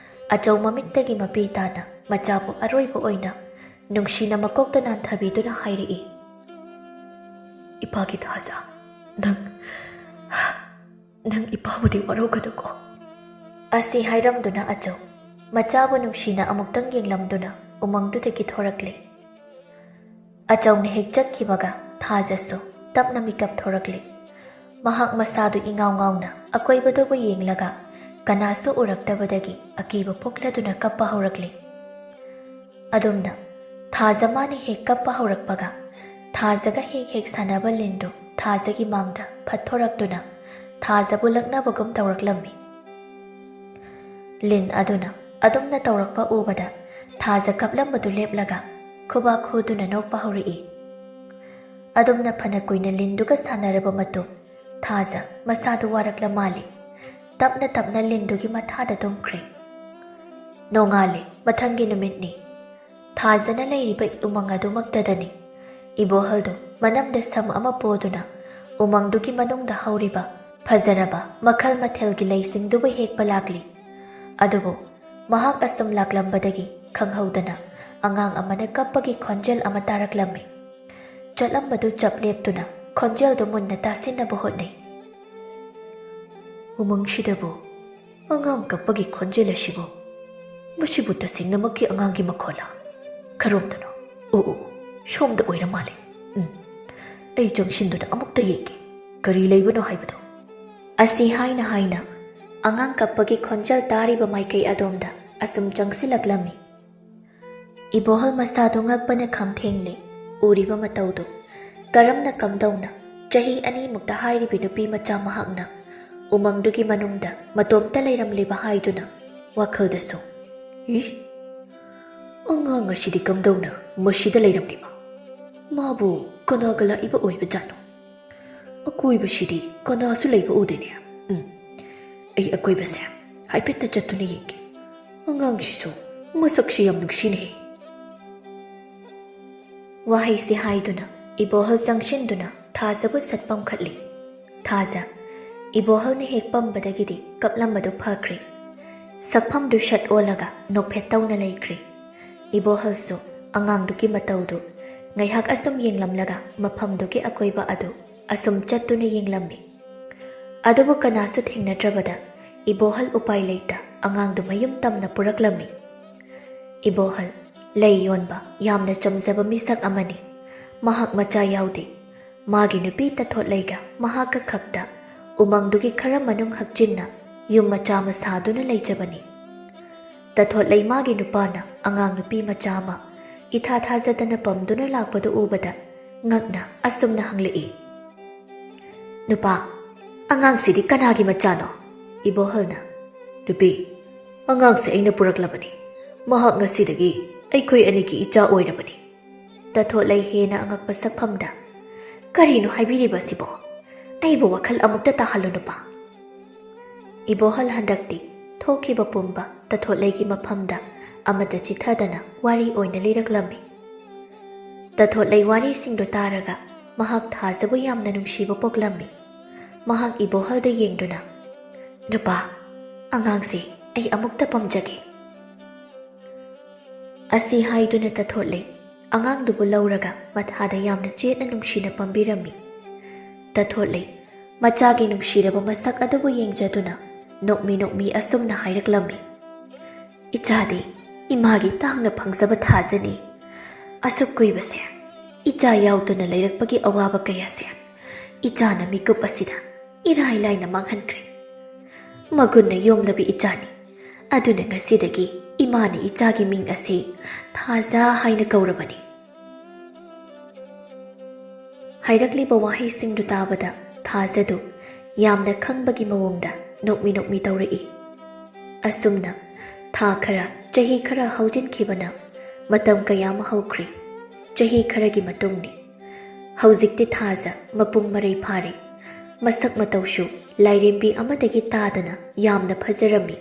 ꯑꯆꯧ ꯃꯃꯤꯠꯇꯒꯤ ꯃꯄꯤ ꯇꯥꯅ ꯃꯆꯥꯕꯨ ꯑꯔꯣꯏꯕ ꯑꯣꯏꯅ ꯅꯨꯡꯁꯤꯅ ꯃꯀꯣꯛꯇ ꯅꯥꯟꯊꯕꯤꯗꯨꯅ ꯍꯥꯏꯔꯛꯏ, "ꯏꯄꯥꯒꯤ ꯊꯥꯖ, ꯅꯪ "ꯅꯪ ꯏꯄꯥꯕꯨꯗꯤ ꯋꯥꯔꯧꯒꯅꯨꯀꯣ꯫" ꯑꯁꯤ ꯍꯥꯏꯔꯝꯗꯨꯅ ꯑꯆꯧ ꯃꯆꯥꯕꯨ ꯅꯨꯡꯁꯤꯅ ꯑꯃꯨꯛꯇꯪ ꯌꯦꯡꯂꯝꯗꯨꯅ ꯎꯃꯪꯗꯨꯗꯒꯤ ꯊꯣꯔꯛꯂꯦ꯫ ꯑꯆꯧꯅ ꯍꯦꯛ ꯆꯠꯈꯤꯕꯒ ꯊꯥꯖꯁꯨ ꯇꯞꯅ ꯃꯤꯀꯞ ꯊꯣꯔꯛꯂꯦ꯫ ꯃꯍꯥꯛ ꯃꯁꯥꯗꯨ ꯏꯉꯥꯎ ꯉꯥꯎꯅ ꯑꯀꯣꯏꯕꯗꯨꯕꯨ ꯌꯦꯡꯂꯒ ꯀꯅꯥꯁꯨ ꯎꯔꯛꯇꯕꯗꯒꯤ ꯑꯀꯤꯕ ꯄꯣꯛꯂꯗꯨꯅ ꯀꯞꯄ ꯍꯧꯔꯛꯂꯦ꯫ ꯑꯗꯨꯝꯅ ꯊꯥꯖ ꯃꯥꯅ ꯍꯦꯛ ꯀꯞꯄ ꯍꯧꯔꯛꯄꯒ ꯊꯥꯖꯒ ꯍꯦꯛ ꯍꯦꯛ ꯁꯥꯟꯅꯕ ꯂꯤꯟꯗꯨ ꯊꯥꯖꯒꯤ ꯃꯥꯡꯗ ꯐꯠꯊꯣꯔꯛꯇꯨꯅ ꯊꯥꯖꯕꯨ ꯂꯛꯅꯕꯒꯨꯝ ꯇꯧꯔꯛꯂꯝꯃꯤ꯫ ꯂꯤꯟ ꯑꯗꯨꯅ ꯑꯗꯨꯝꯅ ꯇꯧꯔꯛꯄ ꯎꯕꯗ ꯊꯥꯖ ꯀꯞꯂꯝꯕꯗꯨ ꯂꯦꯞꯂꯒ ꯈꯨꯕꯥꯛ ꯈꯨꯗꯨꯅ ꯅꯣꯛꯄ ꯍꯧꯔꯛꯏ꯫ ꯑꯗꯨꯝꯅ ꯐꯅ ꯀꯨꯏꯅ ꯂꯤꯟꯗꯨꯒ ꯁꯥꯟꯅꯔꯕ ꯃꯇꯨꯡ ꯊꯥꯖ ꯃꯁꯥꯗꯨ ꯋꯥꯔꯛꯂ ꯃꯥꯜꯂꯤ꯫ ꯇꯞꯅ ꯇꯞꯅ ꯂꯤꯟꯗꯨꯒꯤ ꯃꯊꯥꯗ ꯇꯨꯝꯈ꯭ꯔꯦ꯫ ꯅꯣꯡꯉꯥꯜꯂꯦ꯫ ꯃꯊꯪꯒꯤ ꯅꯨꯃꯤꯠꯅꯤ꯫ ꯊꯥꯖꯅ ꯂꯩꯔꯤꯕ ꯎꯃꯪ ꯑꯗꯨꯃꯛꯇꯗꯅꯤ ꯏꯕꯣꯍꯜꯗꯨ ꯃꯅꯝꯗ ꯁꯝ ꯑꯃ ꯄꯣꯗꯨꯅ ꯎꯃꯪꯗꯨꯒꯤ ꯃꯅꯨꯡꯗ ꯍꯧꯔꯤꯕ ꯐꯖꯔꯕ ꯃꯈꯜ ꯃꯊꯦꯜꯒꯤ ꯂꯩꯁꯤꯡꯗꯨꯕꯨ ꯍꯦꯛꯄ ꯂꯥꯛꯂꯤ꯫ ꯑꯗꯨꯕꯨ ꯃꯍꯥꯛ ꯑꯁꯨꯝ ꯂꯥꯛꯂꯝꯕꯗꯒꯤ ꯈꯪꯍꯧꯗꯅ ꯑꯉꯥꯡ ꯑꯃꯅ ꯀꯞꯄꯒꯤ ꯈꯣꯟꯖꯦꯜ ꯑꯃ ꯇꯥꯔꯛꯂꯝꯃꯤ꯫ ꯆꯠꯂꯝꯕꯗꯨ ꯆꯞ ꯂꯦꯞꯇꯨꯅ ꯈꯣꯟꯖꯦꯜꯗꯨ ꯃꯨꯟꯅ ꯇꯥꯁꯤꯟꯅꯕ ꯍꯣꯠꯅꯩ꯫ "ꯎꯃꯪꯁꯤꯗꯕꯨ ꯑꯉꯥꯡ ꯀꯞꯄꯒꯤ ꯈꯣꯟꯖꯦꯜ ꯑꯁꯤꯕꯨ, ꯃꯁꯤꯕꯨ ꯇꯁꯦꯡꯅꯃꯛꯀꯤ ꯑꯉꯥꯡꯒꯤ ꯃꯈꯣꯜꯂ? ꯀꯔꯣꯝꯗꯅꯣ? ꯑꯣ, ꯑꯣ, ꯁꯣꯝꯗ ꯑꯣꯏꯔ ꯃꯥꯜꯂꯦ꯫ ꯎꯝ, ꯑꯩ ꯆꯪꯁꯤꯟꯗꯨꯅ ꯑꯃꯨꯛꯇ ꯌꯦꯡꯒꯦ, ꯀꯔꯤ ꯂꯩꯕꯅꯣ ꯍꯥꯏꯕꯗꯣ꯫" ꯑꯁꯤ ꯍꯥꯏꯅ ꯍꯥꯏꯅ ꯑꯉꯥꯡ ꯀꯞꯄꯒꯤ ꯈꯣꯟꯖꯦꯜ ꯇꯥꯔꯤꯕ ꯃꯥꯏꯀꯩ ꯑꯗꯣꯝꯗ ꯑꯁꯨꯝ ꯆꯪꯁꯤꯜꯂꯛꯂꯝꯃꯤ꯫ ꯏꯕꯣꯍꯜ ꯃꯁꯥꯗꯨ ꯉꯛꯄꯅ ꯈꯝ ꯊꯦꯡꯂꯦ꯫ ꯎꯔꯤꯕ ꯃꯇꯧꯗꯨ ꯀꯔꯝꯅ ꯀꯝꯗꯧꯅ ꯆꯍꯤ ꯑꯅꯤꯃꯨꯛꯇ ꯍꯥꯏꯔꯤꯕꯤ ꯅꯨꯄꯤ ꯃꯆꯥ ꯃꯍꯥꯛꯅ ꯎꯃꯪꯗꯨꯒꯤ ꯃꯅꯨꯡꯗ ꯃꯇꯣꯝꯇ ꯂꯩꯔꯝꯂꯤꯕ ꯍꯥꯏꯗꯨꯅ ꯋꯥꯈꯜꯗꯁꯨ, "ꯏ, ꯑꯉꯥꯡ ꯑꯁꯤꯗꯤ ꯀꯝꯗꯧꯅ ꯃꯁꯤꯗ ꯂꯩꯔꯝꯂꯤꯕ? ꯃꯥꯕꯨ ꯀꯅꯥꯒ ꯂꯥꯛꯏꯕ ꯑꯣꯏꯕꯖꯥꯠꯅꯣ? ꯑꯀꯣꯏꯕꯁꯤꯗꯤ ꯀꯅꯥꯁꯨ ꯂꯩꯕ ꯎꯗꯦꯅꯦ꯫ ꯎꯝ, ꯑꯩ ꯑꯀꯣꯏꯕꯁꯦ ꯍꯥꯏꯐꯦꯠꯇ ꯆꯠꯇꯨꯅ ꯌꯦꯡꯒꯦ꯫ ꯑꯉꯥꯡꯁꯤꯁꯨ ꯃꯁꯛꯁꯤ ꯌꯥꯝ ꯅꯨꯡꯁꯤꯅꯦ꯫" ꯋꯥꯍꯩꯁꯤ ꯍꯥꯏꯗꯨꯅ ꯏꯕꯣꯍꯜ ꯆꯪꯁꯤꯟꯗꯨꯅ ꯊꯥꯖꯕꯨ ꯁꯠ ꯄꯝꯈꯠꯂꯤ꯫ ꯊꯥꯖ ꯏꯕꯣꯍꯜꯅ ꯍꯦꯛ ꯄꯝꯕꯗꯒꯤꯗꯤ ꯀꯞꯂꯝꯕꯗꯨ ꯐꯈ꯭ꯔꯦ꯫ ꯁꯛꯐꯝꯗꯨ ꯁꯠ ꯑꯣꯜꯂꯒ ꯅꯣꯛꯐꯦꯠ ꯇꯧꯅ ꯂꯩꯈ꯭ꯔꯦ꯫ ꯏꯕꯣꯍꯜꯁꯨ ꯑꯉꯥꯡꯗꯨꯒꯤ ꯃꯇꯧꯗꯨ ꯉꯥꯏꯍꯥꯛ ꯑꯁꯨꯝ ꯌꯦꯡꯂꯝꯂꯒ ꯃꯐꯝꯗꯨꯒꯤ ꯑꯀꯣꯏꯕ ꯑꯗꯨ ꯑꯁꯨꯝ ꯆꯠꯇꯨꯅ ꯌꯦꯡꯂꯝꯃꯤ꯫ ꯑꯗꯨꯕꯨ ꯀꯅꯥꯁꯨ ꯊꯦꯡꯅꯗ꯭ꯔꯕꯗ ꯏꯕꯣꯍꯜ ꯎꯄꯥꯏ ꯂꯩꯇ ꯑꯉꯥꯡꯗꯨ ꯃꯌꯨꯝ ꯇꯝꯅ ꯄꯨꯔꯛꯂꯝꯃꯤ꯫ ꯏꯕꯣꯍꯜ ꯂꯩ ꯌꯣꯟꯕ ꯌꯥꯝꯅ ꯆꯝꯖꯕ ꯃꯤꯁꯛ ꯑꯃꯅꯤ꯫ ꯃꯍꯥꯛ ꯃꯆꯥ ꯌꯥꯎꯗꯦ꯫ ꯃꯥꯒꯤ ꯅꯨꯄꯤ ꯇꯊꯣꯠꯂꯩꯒ ꯃꯍꯥꯛꯀ ꯈꯛꯇ ꯎꯃꯪꯗꯨꯒꯤ ꯈꯔ ꯃꯅꯨꯡ ꯍꯛꯆꯤꯟꯅ ꯌꯨꯝ ꯃꯆꯥ ꯑꯃ ꯁꯥꯗꯨꯅ ꯂꯩꯖꯕꯅꯤ꯫ ꯇꯊꯣꯠꯂꯩ ꯃꯥꯒꯤ ꯅꯨꯄꯥꯅ ꯑꯉꯥꯡ ꯅꯨꯄꯤ ꯃꯆꯥ ꯑꯃ ꯏꯊꯥ ꯊꯥꯖꯗꯅ ꯄꯝꯗꯨꯅ ꯂꯥꯛꯄꯗꯨ ꯎꯕꯗ ꯉꯛꯅ ꯑꯁꯨꯝꯅ ꯍꯪꯂꯛꯏ, "ꯅꯨꯄꯥ, ꯑꯉꯥꯡꯁꯤꯗꯤ ꯀꯅꯥꯒꯤ ꯃꯆꯥꯅꯣ?" ꯏꯕꯣꯍꯜꯅ, "ꯅꯨꯄꯤ, ꯑꯉꯥꯡꯁꯦ ꯑꯩꯅ ꯄꯨꯔꯛꯂꯕꯅꯤ꯫ ꯃꯍꯥꯛ ꯉꯁꯤꯗꯒꯤ ꯑꯩꯈꯣꯏ ꯑꯅꯤꯒꯤ ꯏꯆꯥ ꯑꯣꯏꯔꯕꯅꯤ꯫" ꯇꯊꯣꯠꯂꯩ ꯍꯦꯟꯅ ꯑꯉꯛꯄ ꯁꯛꯐꯝꯗ, "ꯀꯔꯤꯅꯣ ꯍꯥꯏꯕꯤꯔꯤꯕ ꯑꯁꯤꯕꯣ? ꯑꯩꯕꯨ ꯋꯥꯈꯜ ꯑꯃꯨꯛꯇ ꯇꯥꯍꯜꯂꯨ, ꯅꯨꯄꯥ꯫" ꯏꯕꯣꯍꯜ ꯍꯟꯗꯛꯇꯤ ꯊꯣꯛꯈꯤꯕ ꯄꯨꯝꯕ ꯇꯊꯣꯠꯂꯩꯒꯤ ꯃꯐꯝꯗ ꯑꯃꯠꯇ ꯆꯤꯊꯗꯅ ꯋꯥꯔꯤ ꯑꯣꯏꯅ ꯂꯤꯔꯛꯂꯝꯃꯤ꯫ ꯇꯊꯣꯠꯂꯩ ꯋꯥꯔꯤꯁꯤꯡꯗꯨ ꯇꯥꯔꯒ ꯃꯍꯥꯛ ꯊꯥꯖꯕꯨ ꯌꯥꯝꯅ ꯅꯨꯡꯁꯤꯕ ꯄꯣꯛꯂꯝꯃꯤ꯫ ꯃꯍꯥꯛ ꯏꯕꯣꯍꯜꯗ ꯌꯦꯡꯗꯨꯅ, "ꯅꯨꯄꯥ, ꯑꯉꯥꯡꯁꯦ ꯑꯩ ꯑꯃꯨꯛꯇ ꯄꯝꯖꯒꯦ꯫" ꯑꯁꯤ ꯍꯥꯏꯗꯨꯅ ꯇꯊꯣꯠꯂꯩ ꯑꯉꯥꯡꯗꯨꯕꯨ ꯂꯧꯔꯒ ꯃꯊꯥꯗ ꯌꯥꯝꯅ ꯆꯦꯠꯅ ꯅꯨꯡꯁꯤꯅ ꯄꯝꯕꯤꯔꯝꯃꯤ꯫ ꯇꯊꯣꯠꯂꯩ ꯃꯆꯥꯒꯤ ꯅꯨꯡꯁꯤꯔꯕ ꯃꯁꯛ ꯑꯗꯨꯕꯨ ꯌꯦꯡꯖꯗꯨꯅ ꯅꯣꯛꯃꯤ ꯅꯣꯛꯃꯤ ꯑꯁꯨꯝꯅ ꯍꯥꯏꯔꯛꯂꯝꯃꯤ, "ꯏꯆꯥꯗꯤ ꯏꯃꯥꯒꯤ ꯇꯥꯡꯅ ꯐꯪꯖꯕ ꯊꯥꯖꯅꯤ꯫ ꯑꯁꯨꯛ ꯀꯨꯏꯕꯁꯦ ꯏꯆꯥ ꯌꯥꯎꯗꯅ ꯂꯩꯔꯛꯄꯒꯤ ꯑꯋꯥꯕ ꯀꯌꯥꯁꯦ ꯏꯆꯥꯅ ꯃꯤꯀꯨꯞ ꯑꯁꯤꯗ ꯏꯔꯥꯏ ꯂꯥꯏꯅ ꯃꯥꯡꯍꯟꯈ꯭ꯔꯦ꯫ ꯃꯒꯨꯟꯅ ꯌꯣꯝꯂꯕꯤ ꯏꯆꯥꯅꯤ꯫ ꯑꯗꯨꯅ ꯉꯁꯤꯗꯒꯤ ꯏꯃꯥꯅ ꯏꯆꯥꯒꯤ ꯃꯤꯡ ꯑꯁꯤ ꯊꯥꯖ ꯍꯥꯏꯅ ꯀꯧꯔꯕꯅꯤ꯫" ꯍꯥꯏꯔꯛꯂꯤꯕ ꯋꯥꯍꯩꯁꯤꯡꯗꯨ ꯇꯥꯕꯗ ꯊꯥꯖꯗꯨ ꯌꯥꯝꯅ ꯈꯪꯕꯒꯤ ꯃꯑꯣꯡꯗ ꯅꯣꯛꯃꯤ ꯅꯣꯛꯃꯤ ꯇꯧꯔꯛꯏ꯫ ꯑꯁꯨꯝꯅ ꯊꯥ ꯈꯔ, ꯆꯍꯤ ꯈꯔ ꯍꯧꯖꯤꯟꯈꯤꯕꯅ ꯃꯇꯝ ꯀꯌꯥ ꯑꯃ ꯍꯧꯈ꯭ꯔꯦ꯫ ꯆꯍꯤ ꯈꯔꯒꯤ ꯃꯇꯨꯡꯅꯤ꯫ ꯍꯧꯖꯤꯛꯇꯤ ꯊꯥꯖ ꯃꯄꯨꯡ ꯃꯔꯩ ꯐꯥꯔꯦ꯫ ꯃꯁꯛ ꯃꯇꯧꯁꯨ ꯂꯥꯏꯔꯦꯝꯕꯤ ꯑꯃꯗꯒꯤ ꯇꯥꯗꯅ ꯌꯥꯝꯅ ꯐꯖꯔꯝꯃꯤ꯫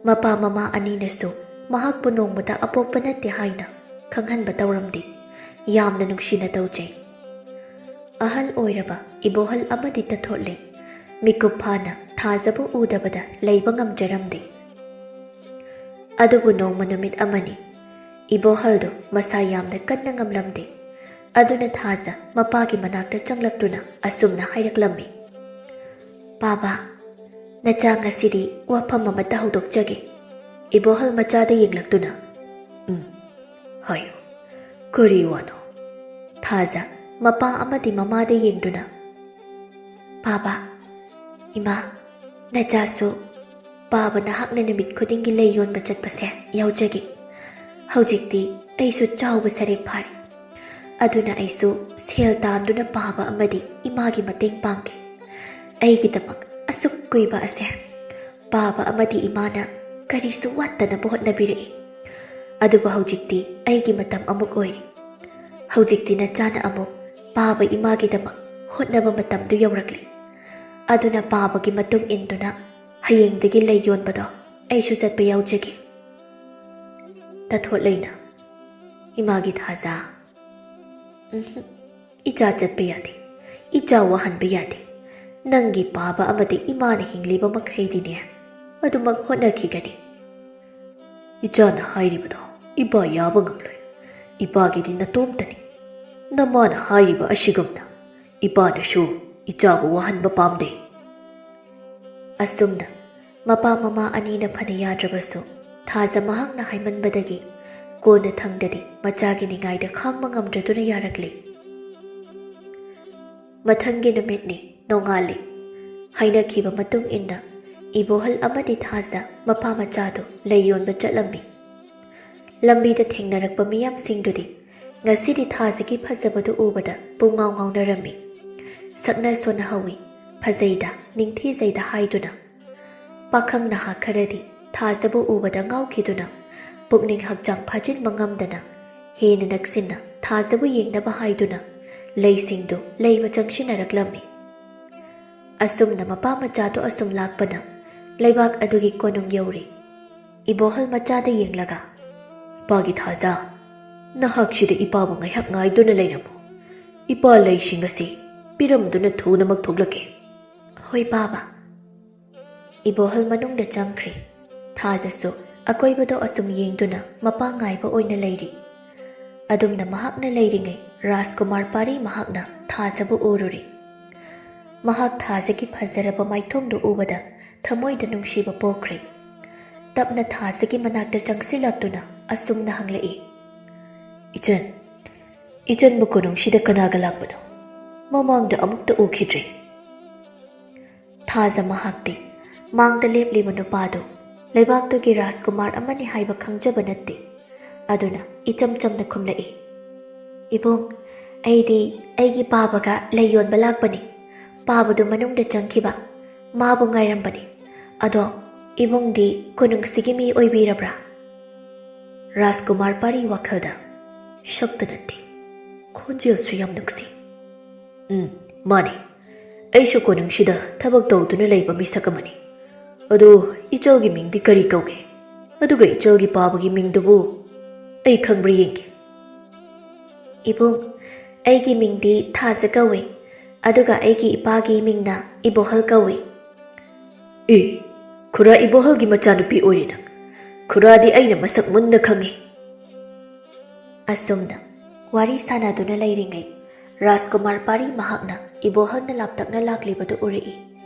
ꯃꯄꯥ ꯃꯃꯥ ꯑꯅꯤꯅꯁꯨ ꯃꯍꯥꯛꯄꯨ ꯅꯣꯡꯃꯇ ꯑꯄꯣꯛꯄ ꯅꯠꯇꯦ ꯍꯥꯏꯅ ꯈꯪꯍꯟꯕ ꯇꯧꯔꯝꯗꯦ꯫ ꯌꯥꯝꯅ ꯅꯨꯡꯁꯤꯅ ꯇꯧꯖꯩ꯫ ꯑꯍꯜ ꯑꯣꯏꯔꯕ ꯏꯕꯣꯍꯜ ꯑꯃꯗꯤ ꯇꯊꯣꯠꯂꯩ ꯃꯤꯀꯨꯞ ꯐꯥꯅ ꯊꯥꯖꯕꯨ ꯎꯗꯕꯗ ꯂꯩꯕ ꯉꯝꯖꯔꯝꯗꯦ꯫ ꯑꯗꯨꯕꯨ ꯅꯣꯡꯃ ꯅꯨꯃꯤꯠ ꯑꯃꯅꯤ꯫ ꯏꯕꯣꯍꯜꯗꯨ ꯃꯁꯥ ꯌꯥꯝꯅ ꯀꯟꯅ ꯉꯝꯂꯝꯗꯦ꯫ ꯑꯗꯨꯅ ꯊꯥꯖ ꯃꯄꯥꯒꯤ ꯃꯅꯥꯛꯇ ꯆꯪꯂꯛꯇꯨꯅ ꯑꯁꯨꯝꯅ ꯍꯥꯏꯔꯛꯂꯝꯃꯤ, "ꯄꯥꯕ, ꯅꯆꯥ ꯉꯁꯤꯗꯤ ꯋꯥꯐꯝ ꯑꯃꯠꯇ ꯍꯧꯗꯣꯛꯆꯒꯦ꯫" ꯏꯕꯣꯍꯜ ꯃꯆꯥꯗ ꯌꯦꯡꯂꯛꯇꯨꯅ, "ꯎꯝ, ꯍꯥꯏꯌꯨ, ꯀꯔꯤ ꯋꯥꯅꯣ?" ꯊꯥꯖ ꯃꯄꯥ ꯑꯃꯗꯤ ꯃꯃꯥꯗ ꯌꯦꯡꯗꯨꯅ, "ꯄꯥꯕ, ꯏꯃꯥ, ꯅꯆꯥꯁꯨ ꯄꯥꯕ ꯅꯍꯥꯛꯅ ꯅꯨꯃꯤꯠ ꯈꯨꯗꯤꯡꯒꯤ ꯂꯩ ꯌꯣꯟꯕ ꯆꯠꯄꯁꯦ ꯌꯥꯎꯖꯒꯦ꯫ ꯍꯧꯖꯤꯛꯇꯤ ꯑꯩꯁꯨ ꯆꯥꯎꯕ ꯁꯔꯦ ꯐꯥꯔꯦ꯫ ꯑꯗꯨꯅ ꯑꯩꯁꯨ ꯁꯦꯜ ꯇꯥꯟꯗꯨꯅ ꯄꯥꯕ ꯑꯃꯗꯤ ꯏꯃꯥꯒꯤ ꯃꯇꯦꯡ ꯄꯥꯡꯒꯦ꯫ ꯑꯩꯒꯤꯗꯃꯛ ꯑꯁꯨꯛ ꯀꯨꯏꯕ ꯑꯁꯦ ꯄꯥꯕ ꯑꯃꯗꯤ ꯏꯃꯥꯅ ꯀꯔꯤꯁꯨ ꯋꯥꯠꯇꯅꯕ ꯍꯣꯠꯅꯕꯤꯔꯛꯏ꯫ ꯑꯗꯨꯕꯨ ꯍꯧꯖꯤꯛꯇꯤ ꯑꯩꯒꯤ ꯃꯇꯝ ꯑꯃꯨꯛ ꯑꯣꯏꯔꯦ꯫ ꯍꯧꯖꯤꯛꯇꯤ ꯅꯆꯥꯅ ꯑꯃꯨꯛ ꯄꯥꯕ ꯏꯃꯥꯒꯤꯗꯃꯛ ꯍꯣꯠꯅꯕ ꯃꯇꯝꯗꯨ ꯌꯧꯔꯛꯂꯦ꯫ ꯑꯗꯨꯅ ꯄꯥꯕꯒꯤ ꯃꯇꯨꯡ ꯏꯟꯗꯨꯅ ꯍꯌꯦꯡꯗꯒꯤ ꯂꯩ ꯌꯣꯟꯕꯗꯣ ꯑꯩꯁꯨ ꯆꯠꯄ ꯌꯥꯎꯖꯒꯦ꯫" ꯇꯊꯣꯠ ꯂꯩꯅ, "ꯏꯃꯥꯒꯤ ꯊꯥꯖ, ꯎꯝꯍꯨꯝ, ꯏꯆꯥ ꯆꯠꯄ ꯌꯥꯗꯦ, ꯏꯆꯥ ꯋꯥꯍꯟꯕ ꯌꯥꯗꯦ꯫ ꯅꯪꯒꯤ ꯄꯥꯕ ꯑꯃꯗꯤ ꯏꯃꯥꯅ ꯍꯤꯡꯂꯤꯕ ꯃꯈꯩꯗꯤꯅꯦ ꯑꯗꯨꯃꯛ ꯍꯣꯠꯅꯈꯤꯒꯅꯤ꯫" "ꯏꯆꯥꯅ ꯍꯥꯏꯔꯤꯕꯗꯣ ꯏꯄꯥ ꯌꯥꯕ ꯉꯝꯂꯣꯏ꯫ ꯏꯄꯥꯒꯤꯗꯤ ꯅꯇꯣꯝꯇꯅꯤ꯫ ꯅꯃꯥꯅ ꯍꯥꯏꯔꯤꯕ ꯑꯁꯤꯒꯨꯝꯅ ꯏꯄꯥꯅꯁꯨ ꯏꯆꯥꯕꯨ ꯋꯥꯍꯟꯕ ꯄꯥꯝꯗꯦ꯫" ꯑꯁꯨꯝꯅ ꯃꯄꯥ ꯃꯃꯥ ꯑꯅꯤꯅ ꯐꯅ ꯌꯥꯗ꯭ꯔꯕꯁꯨ, ꯊꯥꯖ ꯃꯍꯥꯛꯅ ꯍꯥꯏꯃꯟꯕꯗꯒꯤ ꯀꯣꯟꯅ ꯊꯪꯗꯗꯤ ꯃꯆꯥꯒꯤ ꯅꯤꯡꯉꯥꯏꯗ ꯈꯥꯡꯕ ꯉꯝꯗ꯭ꯔꯗꯨꯅ ꯌꯥꯔꯛꯂꯦ꯫ ꯃꯊꯪꯒꯤ ꯅꯨꯃꯤꯠꯅꯤ, ꯅꯣꯡꯉꯥꯜꯂꯤ꯫ ꯍꯥꯏꯅꯈꯤꯕ ꯃꯇꯨꯡ ꯏꯟꯅ ꯏꯕꯣꯍꯜ ꯑꯃꯗꯤ ꯊꯥꯖ ꯃꯄꯥ ꯃꯆꯥꯗꯨ ꯂꯩ ꯌꯣꯟꯕ ꯆꯠꯂꯝꯃꯤ꯫ ꯂꯝꯕꯤꯗ ꯊꯦꯡꯅꯔꯛꯄ ꯃꯤꯌꯥꯝꯁꯤꯡꯗꯨꯗꯤ ꯉꯁꯤꯗꯤ ꯊꯥꯖꯒꯤ ꯐꯖꯕꯗꯨ ꯎꯕꯗ ꯄꯨꯡꯉꯥꯎ ꯉꯥꯎꯅꯔꯝꯃꯤ꯫ ꯁꯛꯅ ꯁꯣꯟꯅꯍꯧꯏ, ꯐꯖꯩꯗ, ꯅꯤꯡꯊꯤꯖꯩꯗ ꯍꯥꯏꯗꯨꯅ꯫ ꯄꯥꯈꯪ ꯅꯍꯥ ꯈꯔꯗꯤ ꯊꯥꯖꯕꯨ ꯎꯕꯗ ꯉꯥꯎꯈꯤꯗꯨꯅ, ꯄꯨꯛꯅꯤꯡ ꯍꯛꯆꯥꯡ ꯐꯥꯖꯤꯟꯕ ꯉꯝꯗꯅ, ꯍꯦꯟꯅ ꯅꯛꯁꯤꯟꯅ ꯊꯥꯖꯕꯨ ꯌꯦꯡꯅꯕ ꯍꯥꯏꯗꯨꯅ ꯂꯩꯁꯤꯡꯗꯨ ꯂꯩꯕ ꯆꯪꯁꯤꯟꯅꯔꯛꯂꯝꯃꯤ꯫ ꯑꯁꯨꯝꯅ ꯃꯄꯥ ꯃꯆꯥꯗꯨ ꯑꯁꯨꯝ ꯂꯥꯛꯄꯅ ꯂꯩꯕꯥꯛ ꯑꯗꯨꯒꯤ ꯀꯣꯅꯨꯡ ꯌꯧꯔꯦ꯫ ꯏꯕꯣꯍꯜ ꯃꯆꯥꯗ ꯌꯦꯡꯂꯒ, "ꯏꯄꯥꯒꯤ ꯊꯥꯖ, ꯅꯍꯥꯛꯁꯤꯗ ꯏꯄꯥꯕꯨ ꯉꯥꯏꯍꯥꯛ ꯉꯥꯏꯗꯨꯅ ꯂꯩꯔꯝꯃꯨ꯫ ꯏꯄꯥ ꯂꯩꯁꯤꯡ ꯑꯁꯤ ꯄꯤꯔꯝꯗꯨꯅ ꯊꯨꯅꯃꯛ ꯊꯣꯛꯂꯛꯀꯦ꯫" "ꯍꯣꯏ, ꯄꯥꯕ꯫" ꯏꯕꯣꯍꯜ ꯃꯅꯨꯡꯗ ꯆꯪꯈ꯭ꯔꯦ꯫ ꯊꯥꯖꯁꯨ ꯑꯀꯣꯏꯕꯗꯣ ꯑꯁꯨꯝ ꯌꯦꯡꯗꯨꯅ ꯃꯄꯥ ꯉꯥꯏꯕ ꯑꯣꯏꯅ ꯂꯩꯔꯤ꯫ ꯑꯗꯨꯝꯅ ꯃꯍꯥꯛꯅ ꯂꯩꯔꯤꯉꯩ ꯔꯥꯖꯀꯨꯃꯥꯔ ꯄꯥꯔꯤ ꯃꯍꯥꯛꯅ ꯊꯥꯖꯕꯨ ꯎꯔꯨꯔꯦ꯫ ꯃꯍꯥꯛ ꯊꯥꯖꯒꯤ ꯐꯖꯔꯕ ꯃꯥꯏꯊꯣꯡꯗꯨ ꯎꯕꯗ ꯊꯃꯣꯏꯗ ꯅꯨꯡꯁꯤꯕ ꯄꯣꯛꯈ꯭ꯔꯦ꯫ ꯇꯞꯅ ꯊꯥꯖꯒꯤ ꯃꯅꯥꯛꯇ ꯆꯪꯁꯤꯜꯂꯛꯇꯨꯅ ꯑꯁꯨꯝꯅ ꯍꯪꯂꯛꯏ, "ꯏꯆꯟ, ꯏꯆꯟꯕꯨ ꯀꯣꯅꯨꯡꯁꯤꯗ ꯀꯅꯥꯒ ꯂꯥꯛꯄꯅꯣ? ꯃꯃꯥꯡꯗ ꯑꯃꯨꯛꯇ ꯎꯈꯤꯗ꯭ꯔꯤ꯫" ꯊꯥꯖ ꯃꯍꯥꯛꯇꯤ ꯃꯥꯡꯗ ꯂꯦꯞꯂꯤꯕ ꯅꯨꯄꯥꯗꯨ ꯂꯩꯕꯥꯛꯇꯨꯒꯤ ꯔꯥꯖꯀꯨꯃꯥꯔ ꯑꯃꯅꯤ ꯍꯥꯏꯕ ꯈꯪꯖꯕ ꯅꯠꯇꯦ꯫ ꯑꯗꯨꯅ ꯏꯆꯝ ꯆꯝꯅ ꯈꯨꯝꯂꯛꯏ, "ꯏꯕꯨꯡ, ꯑꯩꯗꯤ ꯑꯩꯒꯤ ꯄꯥꯕꯒ ꯂꯩ ꯌꯣꯟꯕ ꯂꯥꯛꯄꯅꯤ꯫ ꯄꯥꯕꯗꯨ ꯃꯅꯨꯡꯗ ꯆꯪꯈꯤꯕ, ꯃꯥꯕꯨ ꯉꯥꯏꯔꯝꯕꯅꯤ꯫ ꯑꯗꯣ ꯏꯕꯨꯡꯗꯤ ꯀꯣꯅꯨꯡꯁꯤꯒꯤ ꯃꯤ ꯑꯣꯏꯕꯤꯔꯕ꯭ꯔꯥ?" ꯔꯥꯖꯀꯨꯃꯥꯔ ꯄꯥꯔꯤ ꯋꯥꯈꯜꯗ, "ꯁꯛꯇ ꯅꯠꯇꯦ, ꯈꯣꯟꯖꯦꯜꯁꯨ ꯌꯥꯝ ꯅꯨꯡꯁꯤ꯫ ꯎꯝ, ꯃꯥꯅꯤ꯫ ꯑꯩꯁꯨ ꯀꯣꯅꯨꯡꯁꯤꯗ ꯊꯕꯛ ꯇꯧꯗꯨꯅ ꯂꯩꯕ ꯃꯤꯁꯛ ꯑꯃꯅꯤ꯫ ꯑꯗꯨ ꯏꯆꯜꯒꯤ ꯃꯤꯡꯗꯤ ꯀꯔꯤ ꯀꯧꯒꯦ? ꯑꯗꯨꯒ ꯏꯆꯜꯒꯤ ꯄꯥꯕꯒꯤ ꯃꯤꯡꯗꯨꯕꯨ ꯑꯩ ꯈꯪꯕ꯭ꯔꯥ ꯌꯦꯡꯒꯦ꯫" "ꯏꯕꯨꯡ, ꯑꯩꯒꯤ ꯃꯤꯡꯗꯤ ꯊꯥꯖ ꯀꯧꯏ, ꯑꯗꯨꯒ ꯑꯩꯒꯤ ꯏꯄꯥꯒꯤ ꯃꯤꯡꯅ ꯏꯕꯣꯍꯜ ꯀꯧꯏ꯫" "ꯑꯦ, ꯈꯨꯔꯥ ꯏꯕꯣꯍꯜꯒꯤ ꯃꯆꯥꯅꯨꯄꯤ ꯑꯣꯏꯔꯦ ꯅꯪ꯫ ꯈꯨꯔꯥꯗꯤ ꯑꯩꯅ ꯃꯁꯛ ꯃꯨꯟꯅ ꯈꯪꯉꯤ꯫" ꯑꯁꯨꯝꯅ ꯋꯥꯔꯤ ꯁꯥꯟꯅꯗꯨꯅ ꯂꯩꯔꯤꯉꯩ, ꯔꯥꯖꯀꯨꯃꯥꯔ ꯄꯥꯔꯤ ꯃꯍꯥꯛꯅ ꯏꯕꯣꯍꯜꯅ ꯂꯥꯞꯇꯛꯅ ꯂꯥꯛꯂꯤꯕꯗꯨ ꯎꯔꯛꯏ꯫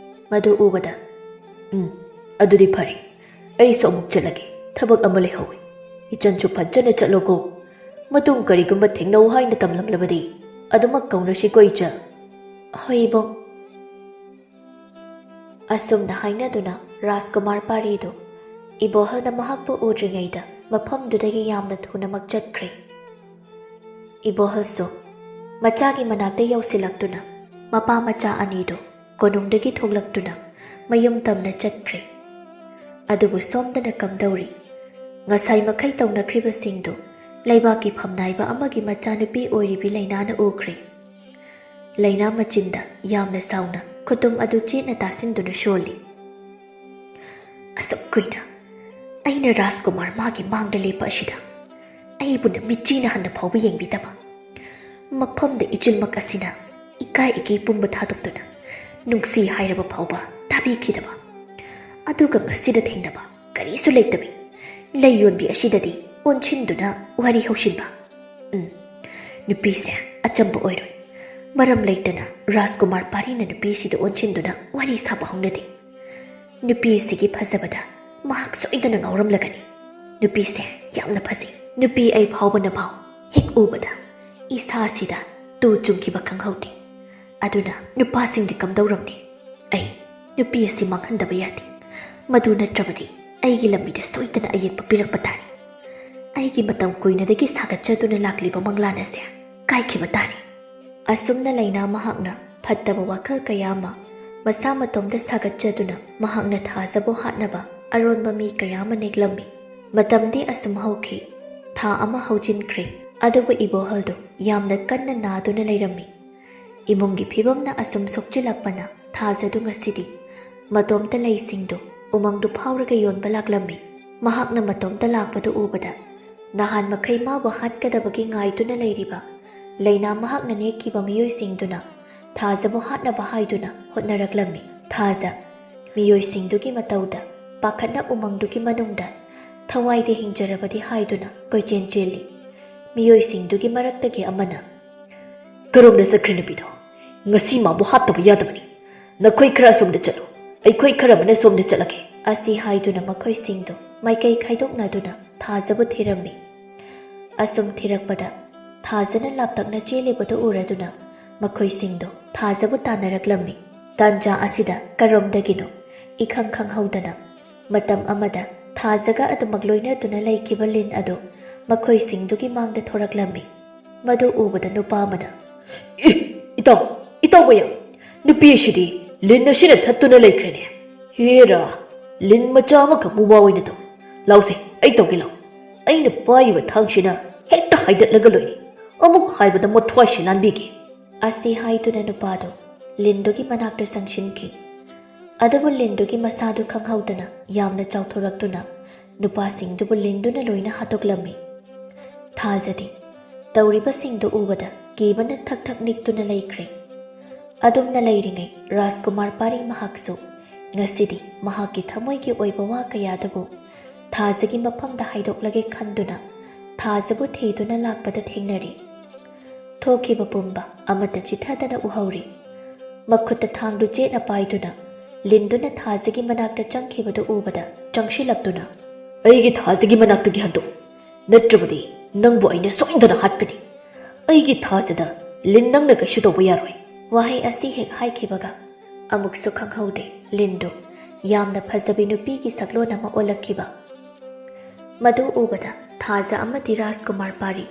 ꯃꯗꯨ ꯎꯕꯗ, "ꯎꯝ, ꯑꯗꯨꯗꯤ ꯐꯔꯦ꯫ ꯑꯩꯁꯨ ꯑꯃꯨꯛ ꯆꯠꯂꯒꯦ꯫ ꯊꯕꯛ ꯑꯃ ꯂꯩꯍꯧꯋꯤ꯫ ꯏꯆꯟꯁꯨ ꯐꯖꯅ ꯆꯠꯂꯣꯀꯣ꯫ ꯃꯇꯨꯡ ꯀꯔꯤꯒꯨꯝꯕ ꯊꯦꯡꯅꯧ ꯍꯥꯏꯅ ꯇꯝꯂꯝꯂꯕꯗꯤ ꯑꯗꯨꯃꯛ ꯀꯧꯅꯁꯤꯀꯣ, ꯏꯆꯜ꯫" "ꯍꯣꯏ, ꯏꯕꯨꯡ꯫" ꯑꯁꯨꯝꯅ ꯍꯥꯏꯅꯗꯨꯅ ꯔꯥꯖꯀꯨꯃꯥꯔ ꯄꯥꯔꯤꯗꯨ ꯏꯕꯣꯍꯜꯅ ꯃꯍꯥꯛꯄꯨ ꯎꯗ꯭ꯔꯤꯉꯩꯗ ꯃꯐꯝꯗꯨꯗꯒꯤ ꯌꯥꯝꯅ ꯊꯨꯅꯃꯛ ꯆꯠꯈ꯭ꯔꯦ꯫ ꯏꯕꯣꯍꯜꯁꯨ ꯃꯆꯥꯒꯤ ꯃꯅꯥꯛꯇ ꯌꯧꯁꯤꯜꯂꯛꯇꯨꯅ ꯃꯄꯥ ꯃꯆꯥ ꯑꯅꯤꯗꯨ ꯀꯣꯅꯨꯡꯗꯒꯤ ꯊꯣꯛꯂꯛꯇꯨꯅ ꯃꯌꯨꯝ ꯇꯝꯅ ꯆꯠꯈ꯭ꯔꯦ꯫ ꯑꯗꯨꯕꯨ ꯁꯣꯝꯗꯅ ꯀꯝꯗꯧꯔꯤ? ꯉꯁꯥꯏ ꯃꯈꯩ ꯇꯧꯅꯈ꯭ꯔꯤꯕꯁꯤꯡꯗꯨ ꯂꯩꯕꯥꯛꯀꯤ ꯐꯝꯅꯥꯏꯕ ꯑꯃꯒꯤ ꯃꯆꯥꯅꯨꯄꯤ ꯑꯣꯏꯔꯤꯕꯤ ꯂꯩꯅꯥꯅ ꯎꯈ꯭ꯔꯦ꯫ ꯂꯩꯅꯥ ꯃꯆꯤꯟꯗ ꯌꯥꯝꯅ ꯁꯥꯎꯅ ꯈꯨꯇꯨꯝ ꯑꯗꯨ ꯆꯦꯠꯅ ꯇꯥꯁꯤꯟꯗꯨꯅ ꯁꯣꯜꯂꯤ꯫ "ꯑꯁꯨꯛ ꯀꯨꯏꯅ ꯑꯩꯅ ꯔꯥꯖꯀꯨꯃꯥꯔ ꯃꯥꯒꯤ ꯃꯥꯡꯗ ꯂꯦꯞꯄ ꯑꯁꯤꯗ ꯑꯩꯕꯨꯅ ꯃꯤꯠꯆꯤꯅ ꯍꯟꯅ ꯐꯥꯎꯕ ꯌꯦꯡꯕꯤꯗꯕ, ꯃꯐꯝꯗ ꯏꯆꯤꯜꯃꯛ ꯑꯁꯤꯅ ꯏꯀꯥꯏ ꯏꯀꯤ ꯄꯨꯝꯕ ꯊꯥꯗꯣꯛꯇꯨꯅ ꯅꯨꯡꯁꯤ ꯍꯥꯏꯔꯕ ꯐꯥꯎꯕ ꯇꯥꯕꯤꯈꯤꯗꯕ, ꯑꯗꯨꯒ ꯉꯁꯤꯗ ꯊꯦꯡꯅꯕ ꯀꯔꯤꯁꯨ ꯂꯩꯇꯕꯤ ꯂꯩ ꯌꯣꯟꯕꯤ ꯑꯁꯤꯗꯗꯤ ꯑꯣꯟꯁꯤꯟꯗꯨꯅ ꯋꯥꯔꯤ ꯍꯧꯁꯤꯟꯕ꯫ ꯎꯝ, ꯅꯨꯄꯤꯁꯦ ꯑꯆꯝꯕ ꯑꯣꯏꯔꯣꯏ꯫ ꯃꯔꯝ ꯂꯩꯇꯅ ꯔꯥꯖꯀꯨꯃꯥꯔ ꯄꯥꯔꯤꯅ ꯅꯨꯄꯤꯁꯤꯗ ꯑꯣꯟꯁꯤꯟꯗꯨꯅ ꯋꯥꯔꯤ ꯁꯥꯕ ꯍꯧꯅꯗꯦ꯫ ꯅꯨꯄꯤ ꯑꯁꯤꯒꯤ ꯐꯖꯕꯗ ꯃꯍꯥꯛ ꯁꯣꯏꯗꯅ ꯉꯥꯎꯔꯝꯂꯒꯅꯤ꯫ ꯅꯨꯄꯤꯁꯦ ꯌꯥꯝꯅ ꯐꯖꯩ꯫ ꯅꯨꯄꯤ ꯑꯩ ꯐꯥꯎꯕꯅ ꯐꯥꯎ ꯍꯦꯛ ꯎꯕꯗ ꯏꯁꯥꯁꯤꯗ ꯇꯨ ꯆꯨꯡꯈꯤꯕ ꯈꯪꯍꯧꯗꯦ꯫ ꯑꯗꯨꯅ ꯅꯨꯄꯥꯁꯤꯡꯗꯤ ꯀꯝꯗꯧꯔꯝꯅꯤ? ꯑꯩ ꯅꯨꯄꯤ ꯑꯁꯤ ꯃꯥꯡꯍꯟꯗꯕ ꯌꯥꯗꯦ꯫ ꯃꯗꯨ ꯅꯠꯇ꯭ꯔꯕꯗꯤ ꯑꯩꯒꯤ ꯂꯝꯕꯤꯗ ꯁꯣꯏꯗꯅ ꯑꯌꯦꯠꯄ ꯄꯤꯔꯛꯄ ꯇꯥꯔꯦ꯫ ꯑꯩꯒꯤ ꯃꯇꯝ ꯀꯨꯏꯅꯗꯒꯤ ꯁꯥꯒꯠꯆꯗꯨꯅ ꯂꯥꯛꯂꯤꯕ ꯃꯪꯂꯥꯟ ꯑꯁꯦ ꯀꯥꯏꯈꯤꯕ ꯇꯥꯔꯦ꯫ ꯑꯁꯨꯝꯅ ꯂꯩꯅꯥ ꯃꯍꯥꯛꯅ ꯐꯠꯇꯕ ꯋꯥꯈꯜ ꯀꯌꯥ ꯑꯃ ꯃꯁꯥ ꯃꯇꯣꯝꯇ ꯁꯥꯒꯠꯆꯗꯨꯅ ꯃꯍꯥꯛꯅ ꯊꯥꯖꯕꯨ ꯍꯥꯠꯅꯕ ꯑꯔꯣꯟꯕ ꯃꯤ ꯀꯌꯥ ꯑꯃ ꯅꯦꯛꯂꯝꯃꯤ꯫ ꯃꯇꯝꯗꯤ ꯑꯁꯨꯝ ꯍꯧꯈꯤ꯫ ꯊꯥ ꯑꯃ ꯍꯧꯖꯤꯟꯈ꯭ꯔꯦ꯫ ꯑꯗꯨꯕꯨ ꯏꯕꯣꯍꯜꯗꯨ ꯌꯥꯝꯅ ꯀꯟꯅ ꯅꯥꯗꯨꯅ ꯂꯩꯔꯝꯃꯤ꯫ ꯏꯃꯨꯡꯒꯤ ꯐꯤꯕꯝꯅ ꯑꯁꯨꯝ ꯁꯣꯛꯆꯤꯜꯂꯛꯄꯅ ꯊꯥꯖꯗꯨ ꯉꯁꯤꯗꯤ ꯃꯇꯣꯝꯇ ꯂꯩꯁꯤꯡꯗꯨ ꯎꯃꯪꯗꯨ ꯐꯥꯎꯔꯒ ꯌꯣꯟꯕ ꯂꯥꯛꯂꯝꯃꯤ꯫ ꯃꯍꯥꯛꯅ ꯃꯇꯣꯝꯇ ꯂꯥꯛꯄꯗꯨ ꯎꯕꯗ ꯅꯍꯥꯟ ꯃꯈꯩ ꯃꯥꯕꯨ ꯍꯥꯠꯀꯗꯕꯒꯤ ꯉꯥꯏꯗꯨꯅ ꯂꯩꯔꯤꯕ ꯂꯩꯅꯥ ꯃꯍꯥꯛꯅ ꯅꯦꯛꯈꯤꯕ ꯃꯤꯑꯣꯏꯁꯤꯡꯗꯨꯅ ꯊꯥꯖꯕꯨ ꯍꯥꯠꯅꯕ ꯍꯥꯏꯗꯨꯅ ꯍꯣꯠꯅꯔꯛꯂꯝꯃꯤ꯫ ꯊꯥꯖ ꯃꯤꯑꯣꯏꯁꯤꯡꯗꯨꯒꯤ ꯃꯇꯧꯗ ꯄꯥꯈꯠꯅ ꯎꯃꯪꯗꯨꯒꯤ ꯃꯅꯨꯡꯗ ꯊꯋꯥꯏꯗ ꯍꯤꯡꯖꯔꯕꯗꯤ ꯍꯥꯏꯗꯨꯅ ꯀꯣꯏꯆꯦꯟ ꯆꯦꯜꯂꯤ꯫ ꯃꯤꯑꯣꯏꯁꯤꯡꯗꯨꯒꯤ ꯃꯔꯛꯇꯒꯤ ꯑꯃꯅ, "ꯀꯔꯣꯝꯗ ꯆꯠꯈ꯭ꯔꯦ ꯅꯨꯄꯤꯗꯣ? ꯉꯁꯤ ꯃꯥꯕꯨ ꯍꯥꯠꯇꯕ ꯌꯥꯗꯕꯅꯤ꯫ ꯅꯈꯣꯏ ꯈꯔ ꯑꯁꯣꯝꯗ ꯆꯠꯂꯨ, ꯑꯩꯈꯣꯏ ꯈꯔ ꯑꯃꯅ ꯁꯣꯝꯗ ꯆꯠꯂꯒꯦ" ꯑꯁꯤ ꯍꯥꯏꯗꯨꯅ ꯃꯈꯣꯏꯁꯤꯡꯗꯨ ꯃꯥꯏꯀꯩ ꯈꯥꯏꯗꯣꯛꯅꯗꯨꯅ ꯊꯥꯖꯕꯨ ꯊꯤꯔꯝꯃꯤ꯫ ꯑꯁꯨꯝ ꯊꯤꯔꯛꯄꯗ ꯊꯥꯖꯅ ꯂꯥꯞꯇꯛꯅ ꯆꯦꯜꯂꯤꯕꯗꯨ ꯎꯔꯗꯨꯅ ꯃꯈꯣꯏꯁꯤꯡꯗꯨ ꯊꯥꯖꯕꯨ ꯇꯥꯟꯅꯔꯛꯂꯝꯃꯤ꯫ ꯇꯥꯟꯖꯥ ꯑꯁꯤꯗ ꯀꯔꯣꯝꯗꯒꯤꯅꯣ ꯏꯈꯪ ꯈꯪꯍꯧꯗꯅ ꯃꯇꯝ ꯑꯃꯗ ꯊꯥꯖꯒ ꯑꯗꯨꯃꯛ ꯂꯣꯏꯅꯗꯨꯅ ꯂꯩꯈꯤꯕ ꯂꯤꯟ ꯑꯗꯨ ꯃꯈꯣꯏꯁꯤꯡꯗꯨꯒꯤ ꯃꯥꯡꯗ ꯊꯣꯔꯛꯂꯝꯃꯤ꯫ ꯃꯗꯨ ꯎꯕꯗ ꯅꯨꯄꯥ ꯑꯃꯅ, "ꯑꯦ, ꯏꯇꯥꯎ, ꯏꯇꯥꯎ ꯃꯌꯥꯝ, ꯅꯨꯄꯤ ꯑꯁꯤꯗꯤ ꯂꯤꯟ ꯑꯁꯤꯅ ꯊꯠꯇꯨꯅ ꯂꯩꯈ꯭ꯔꯦꯅꯦ꯫ ꯍꯦꯔꯥ, ꯂꯤꯟ ꯃꯆꯥ ꯑꯃꯈꯛꯄꯨ ꯋꯥ ꯑꯣꯏꯅ ꯇꯧ꯫ ꯂꯥꯎꯁꯦ, ꯑꯩ ꯇꯧꯒꯦ ꯂꯥꯎ꯫ ꯑꯩꯅ ꯄꯥꯏꯔꯤꯕ ꯊꯥꯡꯁꯤꯅ ꯍꯦꯛꯇ ꯍꯥꯏꯗꯠꯂꯒ ꯂꯣꯏꯔꯦ꯫ ꯑꯃꯨꯛ ꯍꯥꯏꯕꯗ ꯃꯊ꯭ꯋꯥꯏꯁꯦ ꯂꯥꯟꯕꯤꯒꯦ" ꯑꯁꯤ ꯍꯥꯏꯗꯨꯅ ꯅꯨꯄꯥꯗꯨ ꯂꯤꯟꯗꯨꯒꯤ ꯃꯅꯥꯛꯇ ꯆꯪꯁꯤꯟꯈꯤ꯫ ꯑꯗꯨꯕꯨ ꯂꯤꯟꯗꯨꯒꯤ ꯃꯁꯥꯗꯨ ꯈꯪꯍꯧꯗꯅ ꯌꯥꯝꯅ ꯆꯥꯎꯊꯣꯔꯛꯇꯨꯅ ꯅꯨꯄꯥꯁꯤꯡꯗꯨꯕꯨ ꯂꯤꯟꯗꯨꯅ ꯂꯣꯏꯅ ꯍꯥꯠꯇꯣꯛꯂꯝꯃꯤ꯫ ꯊꯥꯖꯗꯤ ꯇꯧꯔꯤꯕꯁꯤꯡꯗꯨ ꯎꯕꯗ ꯀꯤꯕꯅ ꯊꯛ ꯊꯛ ꯅꯤꯛꯇꯨꯅ ꯂꯩꯈ꯭ꯔꯦ꯫ ꯑꯗꯨꯝꯅ ꯂꯩꯔꯤꯉꯩ ꯔꯥꯖꯀꯨꯃꯥꯔ ꯄꯥꯔꯤ ꯃꯍꯥꯛꯁꯨ ꯉꯁꯤꯗꯤ ꯃꯍꯥꯛꯀꯤ ꯊꯃꯣꯏꯒꯤ ꯑꯣꯏꯕ ꯋꯥ ꯀꯌꯥꯗꯨꯕꯨ ꯊꯥꯖꯒꯤ ꯃꯐꯝꯗ ꯍꯥꯏꯗꯣꯛꯂꯒꯦ ꯈꯟꯗꯨꯅ ꯊꯥꯖꯕꯨ ꯊꯤꯗꯨꯅ ꯂꯥꯛꯄꯗ ꯊꯦꯡꯅꯔꯦ꯫ ꯊꯣꯛꯈꯤꯕ ꯄꯨꯝꯕ ꯑꯃꯠꯇ ꯆꯤꯊꯗꯅ ꯎꯍꯧꯔꯤ꯫ ꯃꯈꯨꯠꯇ ꯊꯥꯡꯗꯨ ꯆꯦꯠꯅ ꯄꯥꯏꯗꯨꯅ ꯂꯤꯟꯗꯨꯅ ꯊꯥꯖꯒꯤ ꯃꯅꯥꯛꯇ ꯆꯪꯈꯤꯕꯗꯨ ꯎꯕꯗ ꯆꯪꯁꯤꯜꯂꯛꯇꯨꯅ, "ꯑꯩꯒꯤ ꯊꯥꯖꯒꯤ ꯃꯅꯥꯛꯇꯒꯤ ꯍꯟꯗꯣꯛ, ꯅꯠꯇ꯭ꯔꯕꯗꯤ ꯅꯪꯕꯨ ꯑꯩꯅ ꯁꯣꯏꯗꯅ ꯍꯥꯠꯀꯅꯤ꯫ ꯑꯩꯒꯤ ꯊꯥꯖꯗ ꯂꯤꯟ ꯅꯪꯅ ꯀꯩꯁꯨ ꯇꯧꯕ ꯌꯥꯔꯣꯏ꯫" ꯋꯥꯍꯩ ꯑꯁꯤ ꯍꯦꯛ ꯍꯥꯏꯈꯤꯕꯒ ꯑꯃꯨꯛꯁꯨ ꯈꯪꯍꯧꯗꯦ ꯂꯤꯟꯗꯨ ꯌꯥꯝꯅ ꯐꯖꯕꯤ ꯅꯨꯄꯤꯒꯤ ꯁꯛꯂꯣꯟ ꯑꯃ ꯑꯣꯜꯂꯛꯈꯤꯕ꯫ ꯃꯗꯨ ꯎꯕꯗ ꯊꯥꯖ ꯑꯃꯗꯤ ꯔꯥꯖꯀꯨꯃꯥꯔ ꯄꯥꯔꯤ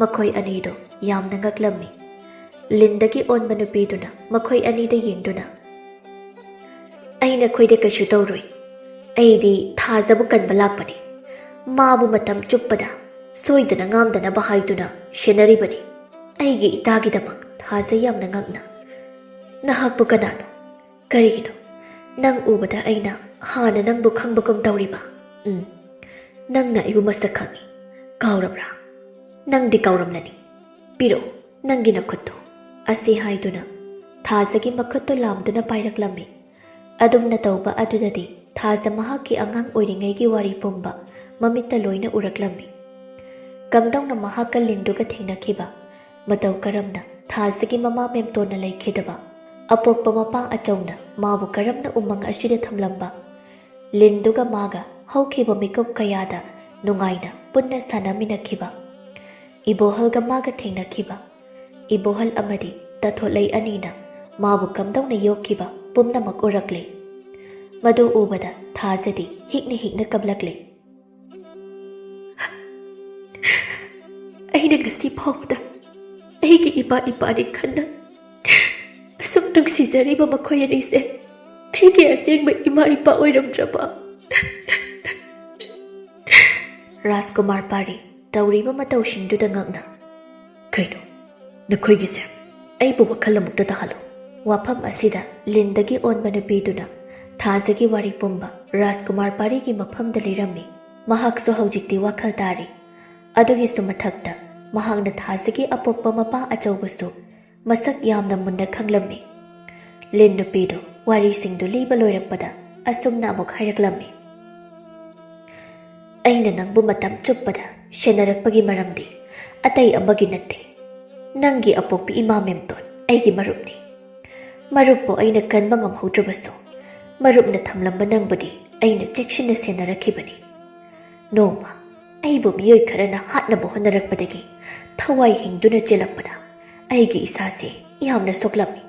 ꯃꯈꯣꯏ ꯑꯅꯤꯗꯨ ꯌꯥꯝꯅ ꯉꯛꯂꯝꯃꯤ꯫ ꯂꯤꯟꯗꯒꯤ ꯑꯣꯟꯕ ꯅꯨꯄꯤꯗꯨꯅ ꯃꯈꯣꯏ ꯑꯅꯤꯗ ꯌꯦꯡꯗꯨꯅ, "ꯑꯩ ꯅꯈꯣꯏꯗ ꯀꯩꯁꯨ ꯇꯧꯔꯣꯏ꯫ ꯑꯩꯗꯤ ꯊꯥꯖꯕꯨ ꯀꯟꯕ ꯂꯥꯛꯄꯅꯤ꯫ ꯃꯥꯕꯨ ꯃꯇꯝ ꯆꯨꯞꯄꯗ ꯁꯣꯏꯗꯅ ꯉꯥꯝꯗꯅꯕ ꯍꯥꯏꯗꯨꯅ ꯁꯦꯟꯅꯔꯤꯕꯅꯤ꯫ ꯑꯩꯒꯤ ꯏꯇꯥꯒꯤꯗꯃꯛ ꯊꯥꯖ ꯌꯥꯝꯅ ꯉꯛꯅ, ꯅꯍꯥꯛꯄꯨ ꯀꯅꯥꯅꯣ? ꯀꯔꯤꯒꯤꯅꯣ ꯅꯪ ꯎꯕꯗ ꯑꯩꯅ ꯍꯥꯟꯅ ꯅꯪꯕꯨ ꯈꯪꯕꯒꯨꯝ ꯇꯧꯔꯤꯕ? ꯎꯝ, ꯅꯪꯅ ꯑꯩꯕꯨ ꯃꯁꯛ ꯈꯪꯏ꯫ ꯀꯥꯎꯔꯕ꯭ꯔꯥ? ꯅꯪꯗꯤ ꯀꯥꯎꯔꯝꯂꯅꯤ꯫ ꯄꯤꯔꯛꯎ ꯅꯪꯒꯤ ꯅꯈꯨꯠꯇꯨ꯫" ꯑꯁꯤ ꯍꯥꯏꯗꯨꯅ ꯊꯥꯖꯒꯤ ꯃꯈꯨꯠꯇꯨ ꯂꯥꯝꯗꯨꯅ ꯄꯥꯏꯔꯛꯂꯝꯃꯤ꯫ ꯑꯗꯨꯝꯅ ꯇꯧꯕ ꯑꯗꯨꯗꯗꯤ ꯊꯥꯖ ꯃꯍꯥꯛꯀꯤ ꯑꯉꯥꯡ ꯑꯣꯏꯔꯤꯉꯩꯒꯤ ꯋꯥꯔꯤ ꯄꯨꯝꯕ ꯃꯃꯤꯠꯇ ꯂꯣꯏꯅ ꯎꯔꯛꯂꯝꯃꯤ꯫ ꯀꯝꯗꯧꯅ ꯃꯍꯥꯛꯀ ꯂꯤꯟꯗꯨꯒ ꯊꯦꯡꯅꯈꯤꯕ, ꯃꯇꯧ ꯀꯔꯝꯅ ꯊꯥꯖꯒꯤ ꯃꯃꯥ ꯃꯦꯝꯇꯣꯟꯅ ꯂꯩꯈꯤꯗꯕ, ꯑꯄꯣꯛꯄ ꯃꯄꯥ ꯑꯆꯧꯅ ꯃꯥꯕꯨ ꯀꯔꯝꯅ ꯎꯃꯪ ꯑꯁꯤꯗ ꯊꯝꯂꯝꯕ, ꯂꯤꯟꯗꯨꯒ ꯃꯥꯒ ꯍꯧꯈꯤꯕ ꯃꯤꯀꯨꯞ ꯀꯌꯥꯗ ꯅꯨꯡꯉꯥꯏꯅ ꯄꯨꯟꯅ ꯁꯥꯟꯅꯃꯤꯟꯅꯈꯤꯕ, ꯏꯕꯣꯍꯜꯒ ꯃꯥꯒ ꯊꯦꯡꯅꯈꯤꯕ, ꯏꯕꯣꯍꯜ ꯑꯃꯗꯤ ꯇꯊꯣꯠꯂꯩ ꯑꯅꯤꯅ ꯃꯥꯕꯨ ꯀꯝꯗꯧꯅ ꯌꯣꯛꯈꯤꯕ ꯄꯨꯝꯅꯃꯛ ꯎꯔꯛꯂꯦ꯫ ꯃꯗꯨ ꯎꯕꯗ ꯊꯥꯖꯗꯤ ꯍꯤꯛꯅ ꯍꯤꯛꯅ ꯀꯞꯂꯛꯂꯦ꯫ "ꯑꯩꯅ ꯉꯁꯤ ꯐꯥꯎꯕꯗ ꯑꯩꯒꯤ ꯏꯃꯥ ꯏꯄꯥꯅꯤ ꯈꯟꯅ ꯑꯁꯨꯛ ꯅꯨꯡꯁꯤꯖꯔꯤꯕ ꯃꯈꯣꯏ ꯑꯅꯤꯁꯦ ꯑꯩꯒꯤ ꯑꯁꯦꯡꯕ ꯏꯃꯥ ꯏꯄꯥ ꯑꯣꯏꯔꯝꯗ꯭ꯔꯕ?" ꯔꯥꯖꯀꯨꯃꯥꯔ ꯄꯥꯔꯤ ꯇꯧꯔꯤꯕ ꯃꯇꯧꯁꯤꯡꯗꯨꯗ ꯉꯛꯅ, "ꯀꯩꯅꯣ ꯅꯈꯣꯏꯒꯤꯁꯦ? ꯑꯩꯕꯨ ꯋꯥꯈꯜ ꯑꯃꯨꯛꯇ ꯇꯥꯍꯜꯂꯨ꯫" ꯋꯥꯐꯝ ꯑꯁꯤꯗ ꯂꯤꯟꯗꯒꯤ ꯑꯣꯟꯕ ꯅꯨꯄꯤꯗꯨꯅ ꯊꯥꯖꯒꯤ ꯋꯥꯔꯤ ꯄꯨꯝꯕ ꯔꯥꯖꯀꯨꯃꯥꯔ ꯄꯥꯔꯤꯒꯤ ꯃꯐꯝꯗ ꯂꯤꯔꯝꯃꯤ꯫ ꯃꯍꯥꯛꯁꯨ ꯍꯧꯖꯤꯛꯇꯤ ꯋꯥꯈꯜ ꯇꯥꯔꯤ꯫ ꯑꯗꯨꯒꯤꯁꯨ ꯃꯊꯛꯇ ꯃꯍꯥꯛꯅ ꯊꯥꯖꯒꯤ ꯑꯄꯣꯛꯄ ꯃꯄꯥ ꯑꯆꯧꯕꯁꯨ ꯃꯁꯛ ꯌꯥꯝꯅ ꯃꯨꯟꯅ ꯈꯪꯂꯝꯃꯤ꯫ ꯂꯤꯟ ꯅꯨꯄꯤꯗꯨ ꯋꯥꯔꯤꯁꯤꯡꯗꯨ ꯂꯤꯕ ꯂꯣꯏꯔꯛꯄꯗ ꯑꯁꯨꯝꯅ ꯑꯃꯨꯛ ꯍꯥꯏꯔꯛꯂꯝꯃꯤ, "ꯑꯩꯅ ꯅꯪꯕꯨ ꯃꯇꯝ ꯆꯨꯞꯄꯗ ꯁꯦꯟꯅꯔꯛꯄꯒꯤ ꯃꯔꯝꯗꯤ ꯑꯇꯩ ꯑꯃꯒꯤ ꯅꯠꯇꯦ꯫ ꯅꯪꯒꯤ ꯑꯄꯣꯛꯄꯤ ꯏꯃꯥ ꯃꯦꯝꯇꯣꯟ ꯑꯩꯒꯤ ꯃꯔꯨꯞꯅꯤ꯫ ꯃꯔꯨꯞꯄꯨ ꯑꯩꯅ ꯀꯟꯕ ꯉꯝꯍꯧꯗ꯭ꯔꯕꯁꯨ, ꯃꯔꯨꯞꯅ ꯊꯝꯂꯝꯕ ꯅꯪꯕꯨꯗꯤ ꯑꯩꯅ ꯆꯦꯛꯁꯤꯟꯅ ꯁꯦꯟꯅꯔꯛꯈꯤꯕꯅꯤ꯫ ꯅꯣꯡꯃ ꯑꯩꯕꯨ ꯃꯤꯑꯣꯏ ꯈꯔꯅ ꯍꯥꯠꯅꯕ ꯍꯣꯠꯅꯔꯛꯄꯗꯒꯤ ꯊꯋꯥꯏ ꯍꯤꯡꯗꯨꯅ ꯆꯦꯜꯂꯛꯄꯗ ꯑꯩꯒꯤ ꯏꯁꯥꯁꯦ ꯌꯥꯝꯅ ꯁꯣꯛꯂꯝꯃꯤ꯫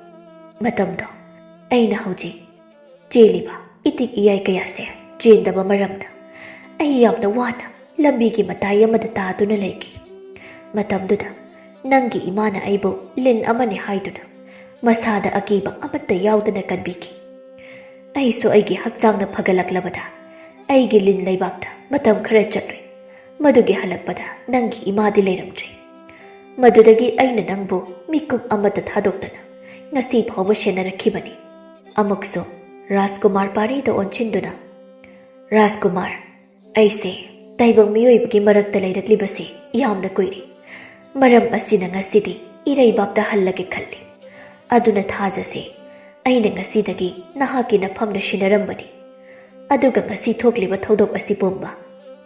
ꯃꯇꯝꯗꯣ ꯑꯩꯅ ꯍꯧꯖꯤꯛ ꯆꯦꯜꯂꯤꯕ ꯏꯇꯤꯛ ꯏꯌꯥꯏ ꯀꯌꯥꯁꯦ ꯆꯦꯟꯗꯕ ꯃꯔꯝꯅ ꯑꯩ ꯌꯥꯝꯅ ꯋꯥꯅ ꯂꯝꯕꯤꯒꯤ ꯃꯇꯥꯏ ꯑꯃꯗ ꯇꯥꯗꯨꯅ ꯂꯩꯈꯤ꯫ ꯃꯇꯝꯗꯨꯗ ꯅꯪꯒꯤ ꯏꯃꯥꯅ ꯑꯩꯕꯨ ꯂꯤꯟ ꯑꯃꯅꯤ ꯍꯥꯏꯗꯨꯅ ꯃꯁꯥꯗ ꯑꯀꯤꯕ ꯑꯃꯠꯇ ꯌꯥꯎꯗꯅ ꯀꯟꯕꯤꯈꯤ꯫ ꯑꯩꯁꯨ ꯑꯩꯒꯤ ꯍꯛꯆꯥꯡꯅ ꯐꯒꯠꯂꯛꯂꯕꯗ ꯑꯩꯒꯤ ꯂꯤꯟ ꯂꯩꯕꯥꯛꯇ ꯃꯇꯝ ꯈꯔ ꯆꯠꯂꯨꯏ꯫ ꯃꯗꯨꯒꯤ ꯍꯜꯂꯛꯄꯗ ꯅꯪꯒꯤ ꯏꯃꯥꯗꯤ ꯂꯩꯔꯝꯗ꯭ꯔꯦ꯫ ꯃꯗꯨꯗꯒꯤ ꯑꯩꯅ ꯅꯪꯕꯨ ꯃꯤꯀꯨꯞ ꯑꯃꯠꯇ ꯊꯥꯗꯣꯛꯇꯅ ꯉꯁꯤ ꯐꯥꯎꯕ ꯁꯦꯟꯅꯔꯛꯈꯤꯕꯅꯤ꯫ ꯑꯃꯨꯛꯁꯨ ꯔꯥꯖꯀꯨꯃꯥꯔ ꯄꯥꯔꯤꯗ ꯑꯣꯟꯁꯤꯟꯗꯨꯅ, "ꯔꯥꯖꯀꯨꯃꯥꯔ, ꯑꯩꯁꯦ ꯇꯥꯏꯕꯪ ꯃꯤꯑꯣꯏꯕꯒꯤ ꯃꯔꯛꯇ ꯂꯩꯔꯛꯂꯤꯕꯁꯤ ꯌꯥꯝꯅ ꯀꯨꯏꯔꯦ꯫ ꯃꯔꯝ ꯑꯁꯤꯅ ꯉꯁꯤꯗꯤ ꯏꯔꯩꯕꯥꯛꯇ ꯍꯜꯂꯒꯦ ꯈꯜꯂꯤ꯫ ꯑꯗꯨꯅ ꯊꯥꯖꯁꯦ, ꯑꯩꯅ ꯉꯁꯤꯗꯒꯤ ꯅꯍꯥꯛꯀꯤ ꯅꯐꯝꯗ ꯁꯤꯟꯅꯔꯝꯕꯅꯤ꯫ ꯑꯗꯨꯒ ꯉꯁꯤ ꯊꯣꯛꯂꯤꯕ ꯊꯧꯗꯣꯛ ꯑꯁꯤ ꯄꯨꯝꯕ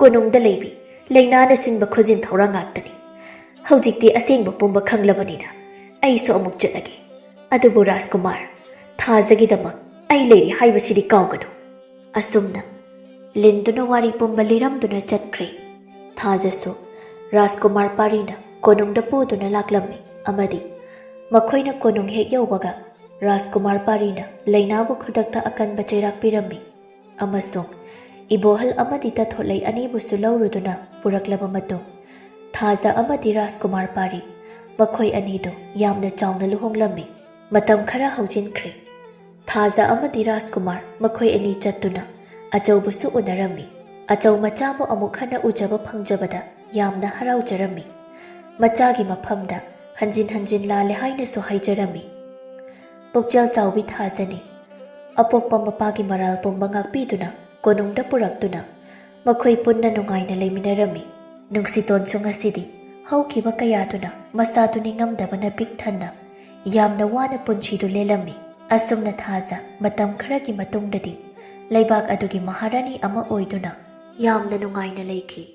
ꯀꯣꯅꯨꯡꯗ ꯂꯩꯕꯤ ꯂꯩꯅꯥꯅ ꯁꯤꯟꯕ ꯈꯨꯖꯤꯟ ꯊꯧꯔꯥꯡ ꯉꯥꯛꯇꯅꯤ꯫ ꯍꯧꯖꯤꯛꯇꯤ ꯑꯁꯦꯡꯕ ꯄꯨꯝꯕ ꯈꯪꯂꯕꯅꯤꯅ ꯑꯩꯁꯨ ꯑꯃꯨꯛ ꯆꯠꯂꯒꯦ꯫ ꯑꯗꯨꯕꯨ ꯔꯥꯖꯀꯨꯃꯥꯔ, ꯊꯥꯖꯒꯤꯗꯃꯛ ꯑꯩ ꯂꯩꯔꯤ ꯍꯥꯏꯕꯁꯤꯗꯤ ꯀꯥꯎꯒꯅꯨ꯫" ꯑꯁꯨꯝꯅ ꯂꯤꯟꯗꯨꯅ ꯋꯥꯔꯤ ꯄꯨꯝꯕ ꯂꯤꯔꯝꯗꯨꯅ ꯆꯠꯈ꯭ꯔꯦ꯫ ꯊꯥꯖꯁꯨ ꯔꯥꯖꯀꯨꯃꯥꯔ ꯄꯥꯔꯤꯅ ꯀꯣꯅꯨꯡꯗ ꯄꯨꯗꯨꯅ ꯂꯥꯛꯂꯝꯃꯤ ꯑꯃꯗꯤ ꯃꯈꯣꯏꯅ ꯀꯣꯅꯨꯡ ꯍꯦꯛ ꯌꯧꯕꯒ ꯔꯥꯖꯀꯨꯃꯥꯔ ꯄꯥꯔꯤꯅ ꯂꯩꯅꯥꯕꯨ ꯈꯨꯗꯛꯇ ꯑꯀꯟꯕ ꯆꯩꯔꯥꯛ ꯄꯤꯔꯝꯃꯤ ꯑꯃꯁꯨꯡ ꯏꯕꯣꯍꯜ ꯑꯃꯗꯤ ꯇꯊꯣꯠꯂꯩ ꯑꯅꯤꯕꯨꯁꯨ ꯂꯧꯔꯨꯗꯨꯅ ꯄꯨꯔꯛꯂꯕ ꯃꯇꯨꯡ, ꯊꯥꯖ ꯑꯃꯗꯤ ꯔꯥꯖꯀꯨꯃꯥꯔ ꯄꯥꯔꯤ ꯃꯈꯣꯏ ꯑꯅꯤꯗꯨ ꯌꯥꯝꯅ ꯆꯥꯎꯅ ꯂꯨꯍꯣꯡꯂꯝꯃꯤ꯫ ꯃꯇꯝ ꯈꯔ ꯍꯧꯖꯤꯟꯈ꯭ꯔꯦ꯫ ꯊꯥꯖ ꯑꯃꯗꯤ ꯔꯥꯖꯀꯨꯃꯥꯔ ꯃꯈꯣꯏ ꯑꯅꯤ ꯆꯠꯇꯨꯅ ꯑꯆꯧꯕꯁꯨ ꯎꯅꯔꯝꯃꯤ꯫ ꯑꯆꯧ ꯃꯆꯥꯕꯨ ꯑꯃꯨꯛ ꯍꯟꯅ ꯎꯖꯕ ꯐꯪꯖꯕꯗ ꯌꯥꯝꯅ ꯍꯔꯥꯎꯖꯔꯝꯃꯤ꯫ ꯃꯆꯥꯒꯤ ꯃꯐꯝꯗ ꯍꯟꯖꯤꯟ ꯍꯟꯖꯤꯟ ꯂꯥꯜꯂꯦ ꯍꯥꯏꯅꯁꯨ ꯍꯥꯏꯖꯔꯝꯃꯤ꯫ ꯄꯨꯛꯆꯦꯜ ꯆꯥꯎꯕꯤ ꯊꯥꯖꯅꯤ ꯑꯄꯣꯛꯄ ꯃꯄꯥꯒꯤ ꯃꯔꯥꯜ ꯄꯨꯝꯕ ꯉꯥꯛꯄꯤꯗꯨꯅ ꯀꯣꯅꯨꯡꯗ ꯄꯨꯔꯛꯇꯨꯅ ꯃꯈꯣꯏ ꯄꯨꯟꯅ ꯅꯨꯡꯉꯥꯏꯅ ꯂꯩꯃꯤꯟꯅꯔꯝꯃꯤ꯫ ꯅꯨꯡꯁꯤꯇꯣꯟꯁꯨ ꯉꯁꯤꯗꯤ ꯍꯧꯈꯤꯕ ꯀꯌꯥꯗꯨꯅ ꯃꯁꯥꯗꯨ ꯅꯤꯡꯉꯝꯗꯕꯅ ꯄꯤꯛ ꯊꯟꯅ ꯌꯥꯝꯅ ꯋꯥꯅ ꯄꯨꯟꯁꯤꯗꯨ ꯂꯦꯜꯂꯝꯃꯤ꯫ ꯑꯁꯨꯝꯅ ꯊꯥꯖ ꯃꯇꯝ ꯈꯔꯒꯤ ꯃꯇꯨꯡꯗꯗꯤ ꯂꯩꯕꯥꯛ ꯑꯗꯨꯒꯤ ꯃꯍꯥꯔꯥꯅꯤ ꯑꯃ ꯑꯣꯏꯗꯨꯅ ꯌꯥꯝꯅ ꯅꯨꯡꯉꯥꯏꯅ ꯂꯩꯈꯤ꯫